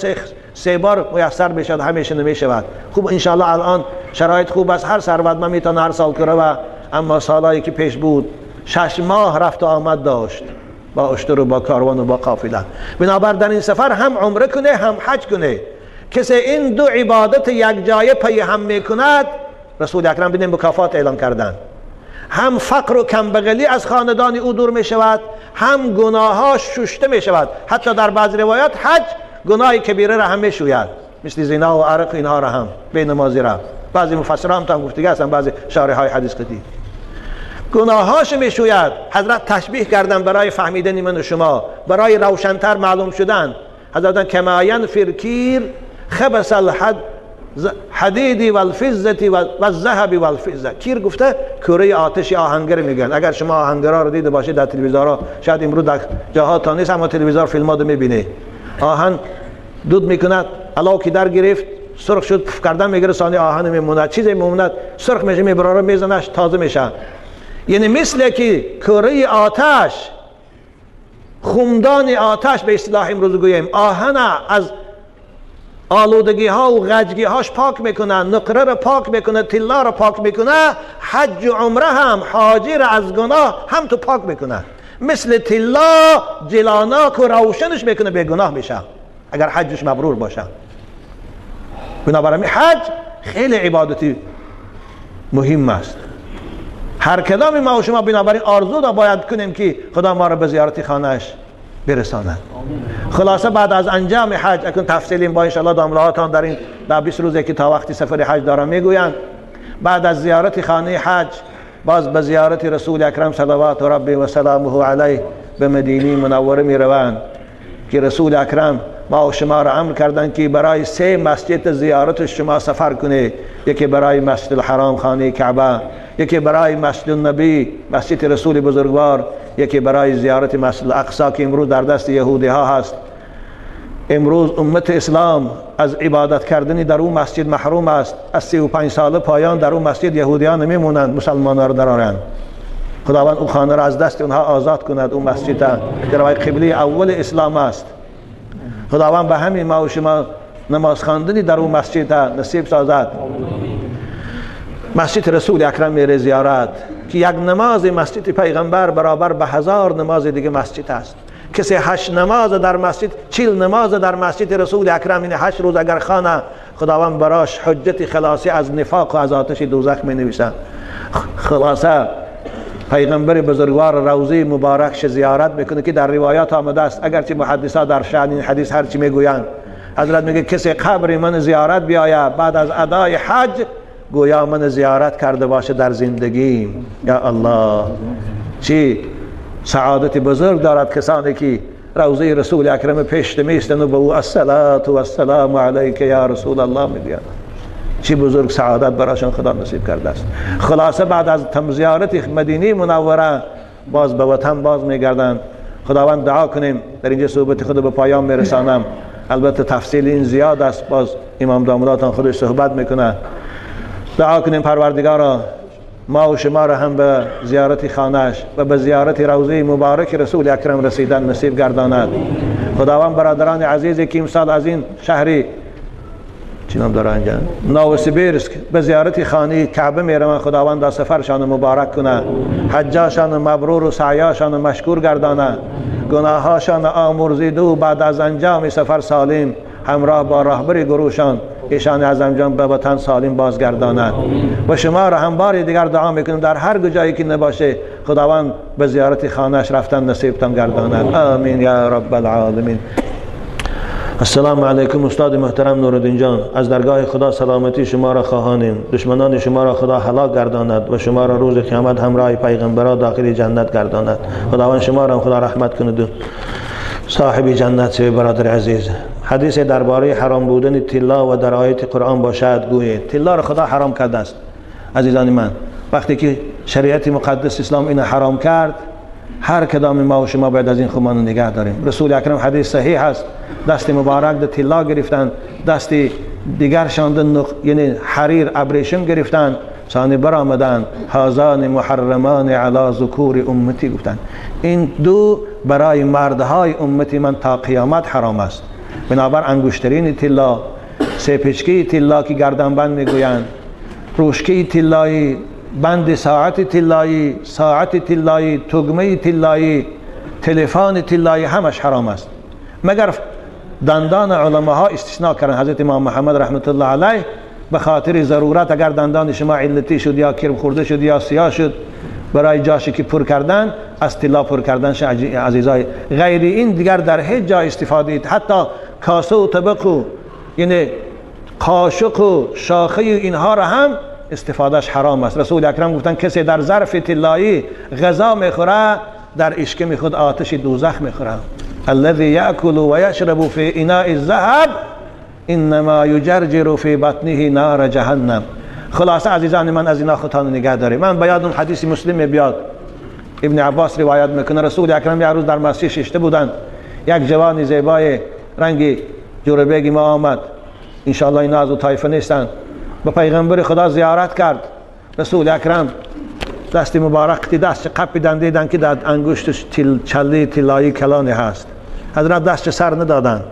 سه بار میسر میشد، همیشه نمیشود. خوب انشالله الان شرایط خوب است، هر ثروتمند میتونه هر سال کنه، و اما سالایی که پیش بود 6 ماه رفت و آمد داشت با اشتر و با کاروان و با قافله. بنابر در این سفر هم عمره کنه هم حج کنه. کسی این دو عبادت یک جایه پی هم میکند، رسول اکرم ببینیم مکافات اعلام کردن. هم فقر و کمبغلی از خاندان او دور می شود، هم گناهاش ششته می شود. حتی در بعض روایات حج گناه کبیره را هم می شوید، مثل زنا و عرق اینها را هم به نمازی را. بعضی مفسران هم گفتگی هستن، بعضی شارح های حدیث قدیم گناهاش می شوید. حضرت تشبیه کردن برای فهمیدن من و شما، برای روشنتر معلوم شدن. حضرت کما ینفی الکیر خبث الحدید والفضة والذهب والفضة. کیر گفته کوره آتش آهنگر میگن. اگر شما آهنگرا رو دیده باشید در تلویزیون‌ها، شاید امروز در جاها تا نیست، اما تلویزیون فیلم‌ها رو میبینه. آهن دود میکند، علاو که در گرفت سرخ شد، پف کردن میگیره، ثانی آهن میموند، چیزی میموند، سرخ میشه، میبراره میزنش تازه میشه. یعنی مثل که کوره آتش، خمدان آتش به اصطلاح امروز گوییم، آهن از آلودگی ها و غجگی هاش پاک میکنه، نقره رو پاک میکنه، طلا رو پاک میکنه. حج و عمره هم حاجی رو از گناه هم تو پاک میکنه، مثل طلا جلاناک و روشنش میکنه، به گناه میشه اگر حجش مبرور باشه. بنابراین حج خیلی عبادتی مهم است. هر کدام ما و شما بنابراین آرزو را باید کنیم که خدا ما را به زیارت خانه‌اش برساند. خلاصه بعد از انجام حج، اکنون تفصیل با انشاءالله داملاهاتان در این در 20 روزی که تا وقتی سفر حج دارم میگویند. بعد از زیارت خانه حج باز به زیارت رسول اکرم صلوات ربی و سلامه علیه به مدینه منوره میروند که رسول اکرم ما و شما را امر کردند که برای 3 مسجد زیارت شما سفر کنید. یکی برای مسجد الحرام خانه کعبه، یکی برای مسجد النبی مسجد رسول بزرگوار، یکی برای زیارت مسجد الاقصی که امروز در دست یهودی ها هست. امروز امت اسلام از عبادت کردن در اون مسجد محروم است. از 35 ساله پایان در اون مسجد یهودیان نمیمونند، مسلمانان را درآرند. خداوند اون خانه را از دست اونها آزاد کند. اون مسجد در قبله اول اسلام است. خداوند به همین ما و شما نماز خواندنی در اون مسجد نصیب سازد. مسجد رسول اکرم میره زیارت که یک نماز مسجد پیغمبر برابر به 1000 نماز دیگه مسجد است. کسی 8 نماز در مسجد، 40 نماز در مسجد رسول اکرم، این 8 روز اگر خانه، خداوند براش حجت خلاصی از نفاق و از آتش دوزخ می نویسه. خلاصه پیغمبر بزرگوار روضه مبارکش زیارت میکنه که در روایات آمده است، اگرچه محدثا در شأن این حدیث هرچی میگویند. حضرت میگه کسی قبر من زیارت بیاید بعد از ادای حج، گویا من زیارت کرده باشه در زندگی. یا الله، چی سعادت بزرگ دارد کسانی که روضه رسول اکرم پیش میستند و به او الصلاة و السلام علیک یا رسول الله میگویند. چی بزرگ سعادت براشان خدا نصیب کرده است. خلاصه بعد از زیارت مدینه منوره باز به وطن باز میگردند. خداوند دعا کنیم. در اینجا صحبت خود به پایان میرسانم. البته تفصیل این زیاد است، باز امام داماداتان خودش صحبت میکنه. دعا کنیم پروردگارا ما و شما را هم به زیارت خانه‌اش و به زیارت روضه مبارک رسول اکرم رسیدن نصیب گرداند. خداوند برادران عزیزی که امسال از این شهری چی نام داره اینجا، نووسیبیرسک، به زیارت خانه کعبه میروند، خداوند در سفرشان مبارک کنه، حجاشان مبرور و سعیاشان مشکور گردانه، گناهاشان آمرزیده و بعد از انجام سفر سالم همراه با راهبر گروهشان ایشان از انجام به وطن سالم بازگرداند. و شما را هم بار دیگر دعا میکنیم در هر جایی که نباشه خداوند به زیارت خانه‌اش رفتن نصیبتان گرداند. آمین یا رب العالمین. السلام علیکم استاد محترم نورالدین جان، از درگاه خدا سلامتی شما را خواهانیم. دشمنان شما را خدا هلاک گرداند و شما را روز قیامت همراه پیغمبران داخل جنت گرداند. خداوند شما را خدا رحمت کند صاحب جنت شوی. برادر عزیز، حدیث درباره حرام بودن طلا و در آیت قرآن باشد گویید. طلا را خدا حرام کرده است. عزیزان من، وقتی که شریعت مقدس اسلام اینو حرام کرد، هر کدام ما و شما باید از این خمان نگه داریم. رسول اکرم حدیث صحیح است، دست مبارک ده طلا گرفتن، دست دیگر شان یعنی حریر ابریشم گرفتن، ثانی برآمدن هازان محرمان علی ذکور امتی، گفتن این دو برای مردهای امتی من تا قیامت حرام است. بنابر انگشترین طلا، سه پیچکی طلا که گردنبند میگویند، روشکی طلایی، بند ساعت طلایی، ساعت طلایی، تگمه طلایی، تلفن طلایی، همش حرام است. مگر دندان علماها استثناء کردن. حضرت امام محمد رحمت الله علیه به خاطر ضرورت اگر دندان شما علتی شد یا کرم خورده شد یا سیاه شد، برای جاشی که پر کردن از طلا پر کردن عزیزای، غیر این دیگر در هیچ جای استفاده، حتی کاسه و طبق و یعنی قاشق و شاخه اینها را هم استفادهش حرام است. رسول اکرم گفتن کسی در ظرف طلایی غذا میخوره در اشکم خود آتش دوزخ میخوره. الذي یأکل و یشرب فی اناء الذهب انما یجرجر فی بطنه نار جهنم. خلاصه عزیزان من از اینا خودتان نگه دارید. من به یادم حدیث مسلم بیاد، ابن عباس روایت میکنه رسول اکرم یک روز در مسجد ششته بودند، یک جوان زیبای رنگی جوربیگ ما آمد، انشاءالله اینا از او طایفه نیستند، به پیغمبر خدا زیارت کرد. رسول اکرم دست مبارک دست قپیدن، دیدن که در انگشتش چله طلایی کلانی هست. حضرت دست سر ندادن.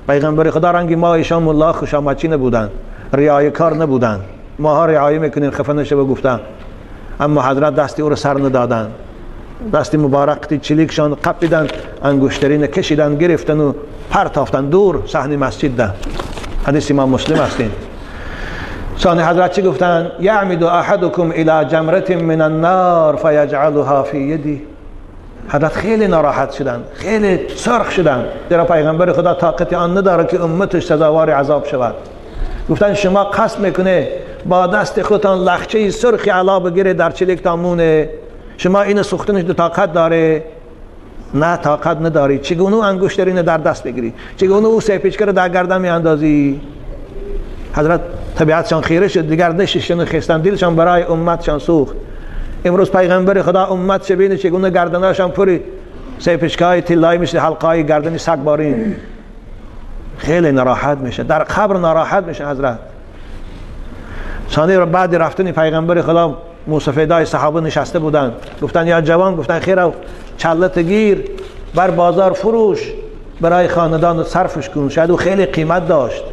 پیغمبر خدا رنگ ما ایشان ملا خوش آمدچی نبودن، ریای کار نبودن، ماها رعایه میکنیم خفه نشه و گفتن، اما حضرت دستی او رو سر ندادن، دست مبارک چلیکشان قپیدن، انگشترین کشیدن، گرفتن و پرتافتن دور صحن مسجد ده. حدیث امام مسلم هستین. ثانی حضرت چی گفتن؟ یعمد احدکم الی جمرة من النار فیجعلها فی یدی. حضرت خیلی ناراحت شدن، خیلی سرخ شدن، زیرا پیغمبر خدا طاقت آن نداره که امتش سزاوار عذاب شود. گفتن شما قصد میکنه با دست خودتان لخچه سرخی علا بگیره در چلیکتان مونه، شما این سوختنش دو طاقت داره؟ نه طاقت نداری. چگونه انگشترین در دست بگیری؟ چگونه او سه پیچکه رو در گردن میاندازی؟ حضرت طبیعتشان خیره شد، دیگر نششتن و خستن، دلشان برای امتشان سوخت. امروز پیغمبر خدا امت بینه چگونه گردناشان پوری سه پیچکه های طلایی مثل حلقه های گردن سگ بارین. خیلی ناراحت میشه، در قبر ناراحت میشه حضرت. ثانی بعد رفتن پیغمبر خدا موسفیدای صحابه نشسته بودن، گفتن یا جوان، گفتن خیر چلت گیر بر بازار فروش برای خاندان صرفش کن، شاید او خیلی قیمت داشت.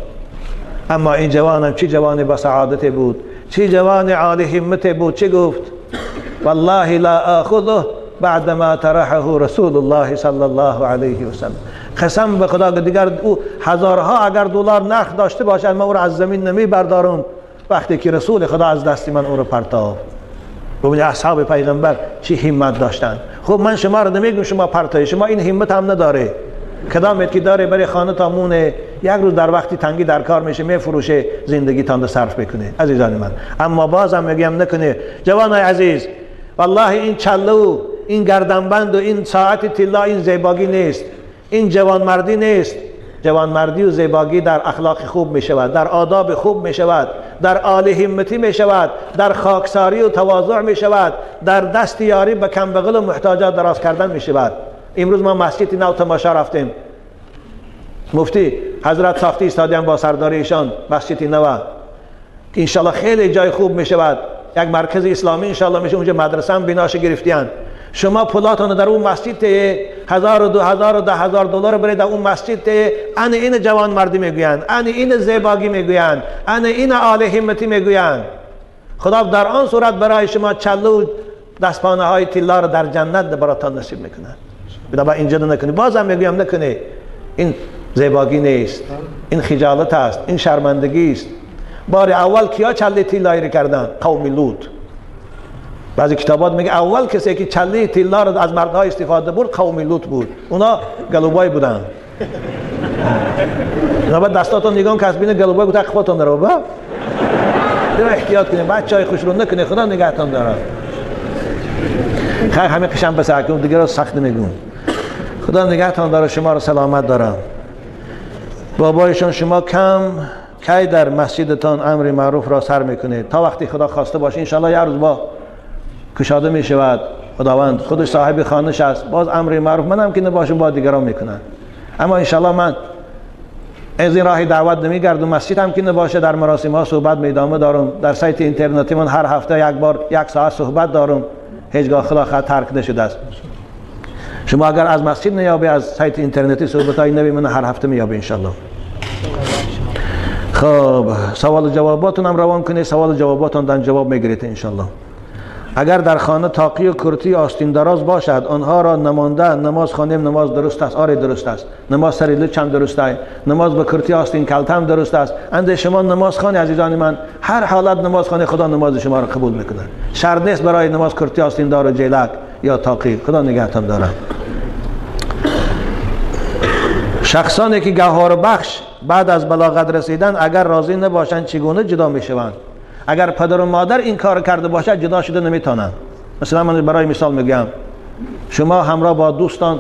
اما این جوانم چه جوانی با سعادت بود، چه جوان عالی همت بود، چه گفت؟ والله لا آخذه بعدما طرحه رسول الله صلی الله علیه و سلم. قسم به خدا که دیگر او هزارها اگر دلار نرخ داشته باشد من او را از زمین نمی بردارم وقتی که رسول خدا از دست من او را پرتاب. ببینید اصحاب پیغمبر چه همت داشتن. خب من شما رو نمیگم شما پرتای، شما این همت هم نداره. کدامت که داره برای خانه تا مونه، یک روز در وقتی تنگی در کار میشه میفروشه زندگی تان صرف بکنه. عزیزان من، اما بازم میگم نکنه جوانای عزیز، والله این چله و این گردنبند و این ساعت طلا این زیباگی نیست، این جوانمردی نیست. جوانمردی و زیباگی در اخلاق خوب می شود، در آداب خوب می شود، در عالی همتی می شود، در خاکساری و تواضع می شود، در دست یاری به کمبغل و محتاجات دراز کردن می شود. امروز ما مسجد نو تماشا رفتیم، مفتی حضرت ساختی استادیان با سرداری ایشان مسجد نو، انشالله خیلی جای خوب می شود، یک مرکز اسلامی انشالله میشه، اونجا مدرسه هم بناش گرفتیان. شما پولاتون در اون مسجد ته 1000 و 2000 و 10000 دلار برای در اون مسجد ته، ان این جوان مردی میگویند، ان این زیباگی میگویند، ان این عالی همتی میگویند. خدا در آن صورت برای شما چلو دستپانه های طلا رو در جنت براتان نصیب میکنه. بنابراین اینجا نکنی، بازم میگویم نکنی، این زیباگی نیست، این خجالت است، این شرمندگی است. بار اول کیا چله طلایی رو کردن؟ قوم لوط. بعضی کتابات میگه اول کسی که چله طلا رو از مردها استفاده برد قوم لوط بود. اونا گلوبای بودن. اونا بعد دستاتون نگاه کس بینه گلوبای بود خودتون رو با. احتیاط کنید بچهای خوش رو نکنه، خدا نگهتون داره. خیر همه قشم بس کن دیگه رو سخت نمیگم. خدا نگهتون داره، شما رو سلامت داره. بابایشون شما کم کی در مسجدتان امر معروف را سر میکنید تا وقتی خدا خواسته باشه انشالله یه روز با کشاده میشود. خداوند خودش صاحب خانش است، باز امر معروف منم که نباشم با دیگران میکنن. اما انشالله من از این راه دعوت نمیگردم، مسجد هم که نباشه در مراسم ها صحبت می ادامه دارم، در سایت اینترنتی من هر هفته یک بار یک ساعت صحبت دارم، هیچگاه خدا خواهد ترک نشده است. شما اگر از مسجد نیابی از سایت اینترنتی صحبت های نبی من هر هفته میابی انشالله. خب سوال جواباتون هم روان کنید، سوال جواباتون دن جواب میگیرید انشالله. اگر در خانه تاقی و کرتی آستین دراز باشد آنها را نمانده نماز خوانیم نماز درست است؟ آره درست است. نماز سر لچ هم درست است، نماز با کرتی آستین کلته هم درست است. اند شما نماز خوانی عزیزان من، هر حالت نماز خوانی خدا نماز شما را قبول میکنه. شرط نیست برای نماز کرتی آستین دار و جیلک یا تاقی. خدا نگهتان داره. شخصانی که گوهر بخش بعد از بلاغت رسیدن اگر راضی نباشند چگونه جدا میشوند؟ اگر پدر و مادر این کار کرده باشد جدا شده نمیتونن. مثلا من برای مثال میگم، شما همراه با دوستان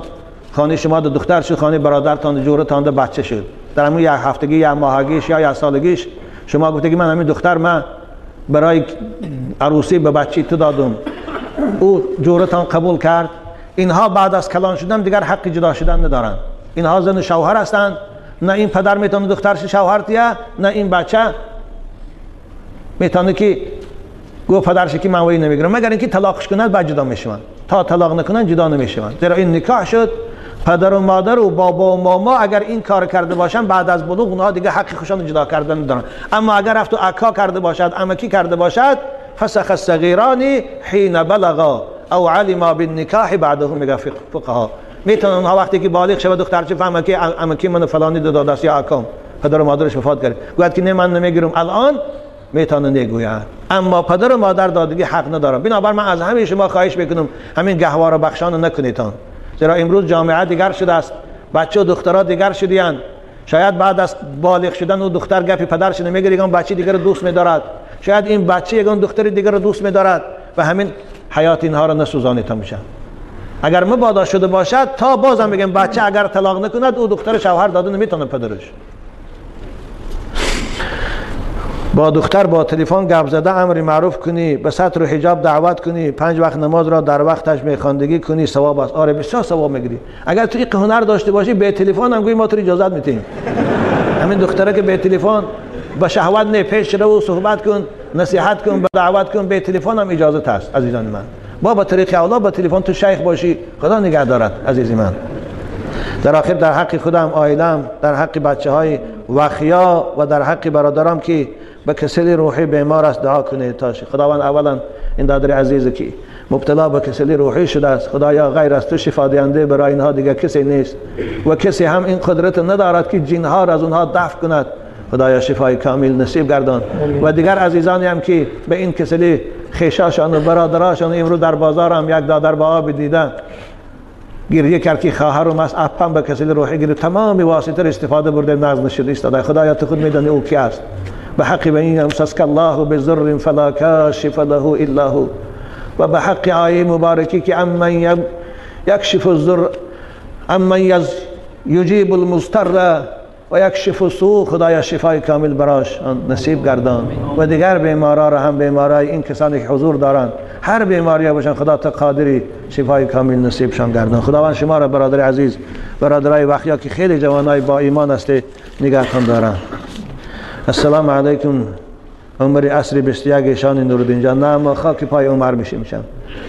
خانه شما دو دختر شد، خانه برادرتان جورتان دو بچه شد، در همون یک هفتگی یا ماهگیش یا یک سالگیش شما گفته که من همین دختر من برای عروسی به بچه تو دادم، او جورتان قبول کرد. اینها بعد از کلان شدن دیگر حق جدا شدن ندارن. اینها زن و شوهر هستند. نه این پدر میتونه دخترش شوهر تیه، نه این بچه میتونه که گو پدرش که من وی نمیگیرم، مگر اینکه طلاقش کنند بعد جدا میشوند. تا طلاق نکنند جدا نمیشوند. زیرا این نکاح شد. پدر و مادر و بابا و ماما اگر این کار کرده باشند بعد از بلوغ اونها دیگه حق خودشان جدا کردن ندارن. اما اگر رفت و عکا کرده باشد، عمکی کرده باشد، فسخ الصغیران حین بلغا او علما بالنکاح بعده، میگه فقها. میتونن اونها وقتی که بالغ شود دخترچه فهمه که عمکی من فلانی داده است یا عکام، پدر و مادرش وفات کرد، گوید که نه من نمیگیرم الان، میتونه نگوید. اما پدر و مادر دادگی حق ندارن. بنابر من از همه شما خواهش میکنم همین گهواره بخشان نکنیدتان، زیرا امروز جامعه دیگر شده است، بچه و دخترها دیگر شدیان. شاید بعد از بالغ شدن او دختر گپی پدرش نمیگیره، یگان بچه دیگر رو دوست میدارد، شاید این بچه یگان دختر دیگر رو دوست میدارد و همین حیات اینها رو نسوزانیتان میشن. اگر مبادا شده باشد تا بازم میگم بچه اگر طلاق نکند او دختر شوهر داده نمیتونه پدرش. با دختر با تلفن گپ زده امر معروف کنی، به ستر و حجاب دعوت کنی، 5 وقت نماز را در وقتش میخواندگی کنی، ثواب است. آره بسیار ثواب میگیری. اگر تو این هنر داشته باشی به تلفن هم گویی ما تو اجازت میتیم. همین دختره که به تلفن با شهوت نه پیش رو صحبت کن، نصیحت کن، دعوت کن، به تلفن هم اجازت هست عزیزان من. با طریق اولا با تلفن تو شیخ باشی، خدا نگه دارد عزیزی من. در آخر در حق خودم، عائلم، در حق بچه های وخیا و در حق برادرم که به کسلی روحی بیمار است دعا کنید تا خداوند اولا این دادر عزیز که مبتلا به کسلی روحی شده است، خدایا غیر از تو شفا دهنده برای اینها دیگه کسی نیست و کسی هم این قدرت ندارد که جنها را از اونها دفع کند. خدایا شفای کامل نصیب گردان. و دیگر عزیزانی هم که به این کسلی خویشاشان و برادراشان امروز در بازار هم یک دادر با آب دیدن گریه کرد که خواهرم است، اپم به کسلی روحی گرفت، تمام واسطه استفاده برده نغز نشده ایستاده. خدایا تو خود میدانی او کی است. به حق به این امسسک الله بضر فلا کاشف له الا هو و به حق آیه مبارکی که امن یکشف الضر امن یجیب المضطر و یکشف السوء، خدایا شفای کامل براش نصیب گردان. و دیگر بیمارا را هم، بیمارای این کسانی که حضور دارند، هر بیماری باشن خدا تا قادری شفای کامل نصیبشان گردان. خداوند شما را برادر عزیز، برادرای وخیا که خیلی جوانای با ایمان هستی نگهتان دارند. السلام علیکم. عمر عصر 21 شان نورالدین جان. نه ما خاک پای عمر میشیم.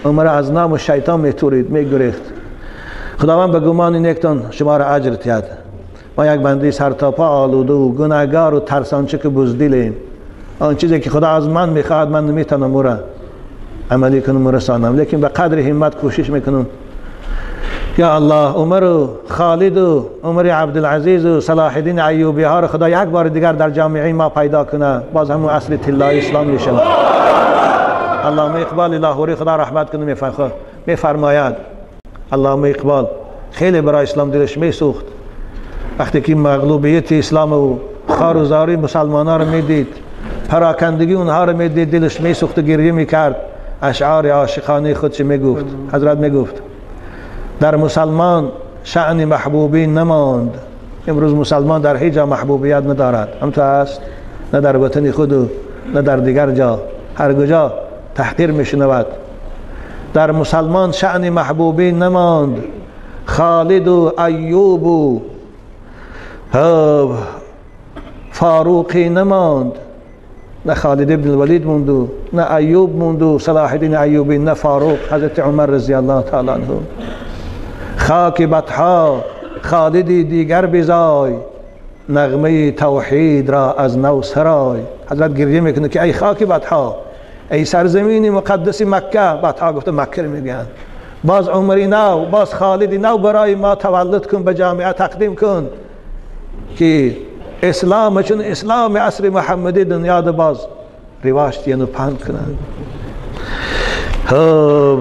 عمر از نام و شیطان میتورید میگریخت. خداوند به گمان نیکتان شما را اجر تیاد. ما یک بنده سر تا پا آلوده و گناهگار و ترسانچک بزدلیم. آن چیزی که خدا از من میخواهد من نمیتونم او را عملی کنم و رسانم، لیکن به قدر همت کوشش میکنم. یا الله عمر و خالد و عمر عبدالعزیز و صلاح الدین ایوبی ها را خدا یک بار دیگر در جامعه ما پیدا کنه، باز همون اصل طلای اسلام میشود. علامه اقبال لاهوری خدا رحمت کنه میفرماید، علامه اقبال خیلی برای اسلام دلش میسوخت. وقتی که مغلوبیت اسلام و خار و زاری مسلمان ها رو میدید، پراکندگی اونها رو میدید، دلش میسوخت و گریه میکرد. اشعار عاشقانه خودش میگفت. حضرت میگفت در مسلمان شأن محبوبی نماند. امروز مسلمان در هیچ جا محبوبیت ندارد، هم تو هست، نه در وطن خود و نه در دیگر جا، هر کجا تحقیر میشنود. در مسلمان شأن محبوبی نماند، خالد و ایوب و فاروقی نماند. نه خالد ابن الولید موند و نه ایوب موند و صلاح الدین ایوبی، نه فاروق، حضرت عمر رضی الله تعالی عنه. خاک بطحا خالدی دیگر بزای، نغمه توحید را از نو سرای. حضرت گریه میکنه که ای خاک بطحا، ای سرزمین مقدس مکه، بعدها گفته مکه میگن، باز عمری نو، باز خالدی نو برای ما تولد کن، به جامعه تقدیم کن که اسلام چون اسلام عصر محمدی دنیا ده باز رواج دین و پند کنند. خب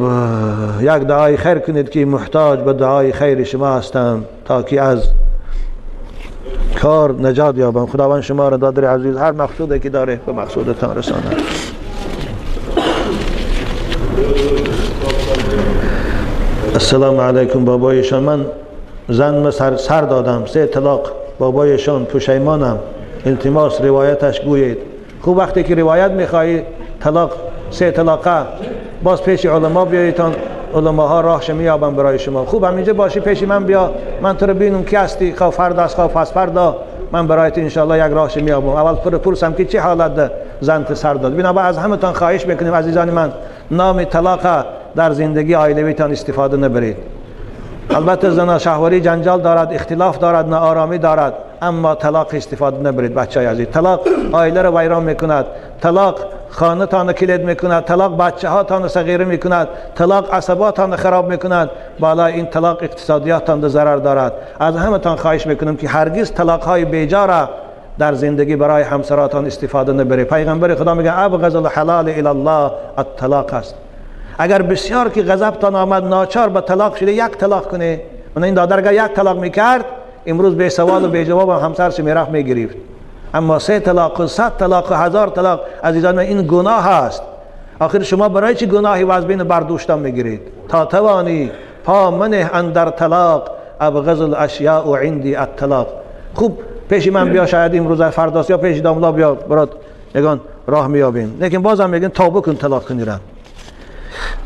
یک دعای خیر کنید که محتاج به دعای خیر شما هستم تا که از کار نجات یابم. خداوند شما را دادر عزیز هر مقصودی که داره به مقصودتان رساند. السلام علیکم. بابایشان من زن سر دادم 3 طلاق، بابایشان پشیمانم، التماس روایتش گویید. خوب وقتی که روایت میخوایی طلاق 3 طلاقه، باز پیش علما بیاییتان، علماها راهش میابن برای شما. خوب همینجا باشی پیش من بیا، من تو رو ببینم کی هستی، خواه فردا است خواه پس فردا، من برایت انشالله یک راهش میابم. اول پرسم که چه حالت زن سر داد. بنابر از همتان خواهش میکنیم عزیزان من، نام طلاق در زندگی عائلویتان استفاده نبرید. البته زنا شهوری جنجال دارد، اختلاف دارد، ناآرامی دارد، اما طلاق استفاده نبرید بچه عزیز. طلاق عائله را ویران میکند، طلاق خانه تان کلید میکند، طلاق بچه ها تان صغیره میکند، طلاق عصباتان خراب میکند، بالای این طلاق اقتصادیاتان ضرر دارد. از همتان خواهش میکنم که هرگز طلاق های بیجا را در زندگی برای همسراتان استفاده نبرید. پیغمبر خدا میگه ابغض الحلال الی الله الطلاق است. اگر بسیار که غضبتان آمد ناچار به طلاق شده، یک طلاق کنه. من این دادر اگر یک طلاق میکرد امروز به سوال و به جواب همسرش میرفت میگرفت. اما 3 طلاق و 100 طلاق و 1000 طلاق عزیزان من این گناه است. آخر شما برای چی گناهی و از بین بردوشتان میگیرید؟ تا توانی پا منه اندر طلاق، ابغض الاشیاء عندی الطلاق. خوب پیش من بیا، شاید امروز فرداست یا پیش داملا بیا برات یگان راه میابیم، لیکن بازم میگن توبه کن طلاق کنی را.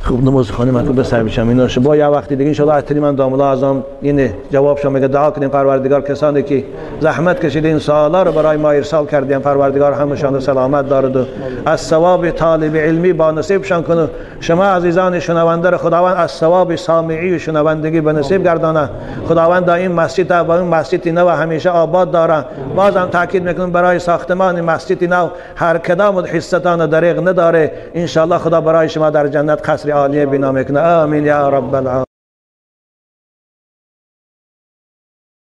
خوب نماز خانه من به سر میشم اینا با یه وقتی دیگه ان شاء الله اتری من داملا اعظم اینه جواب شما میگه. دعا کنیم پروردگار کسانی که زحمت کشیده این سوالا رو برای ما ارسال کردیم، پروردگار همشان سلامت دارد و از ثواب طالب علمی با نصیبشان کنه. شما عزیزان شنونده رو خداوند از ثواب سامعی و شنوندگی به نصیب گردانه. خداوند این مسجد و این مسجد نو همیشه آباد داره. بازم تاکید میکنم برای ساختمان مسجد نو هر کدام حصتان دریغ نداره. ان شاء الله خدا برای شما در جنت قصر عالیه بنا میکنه. آمین یا رب العالمین.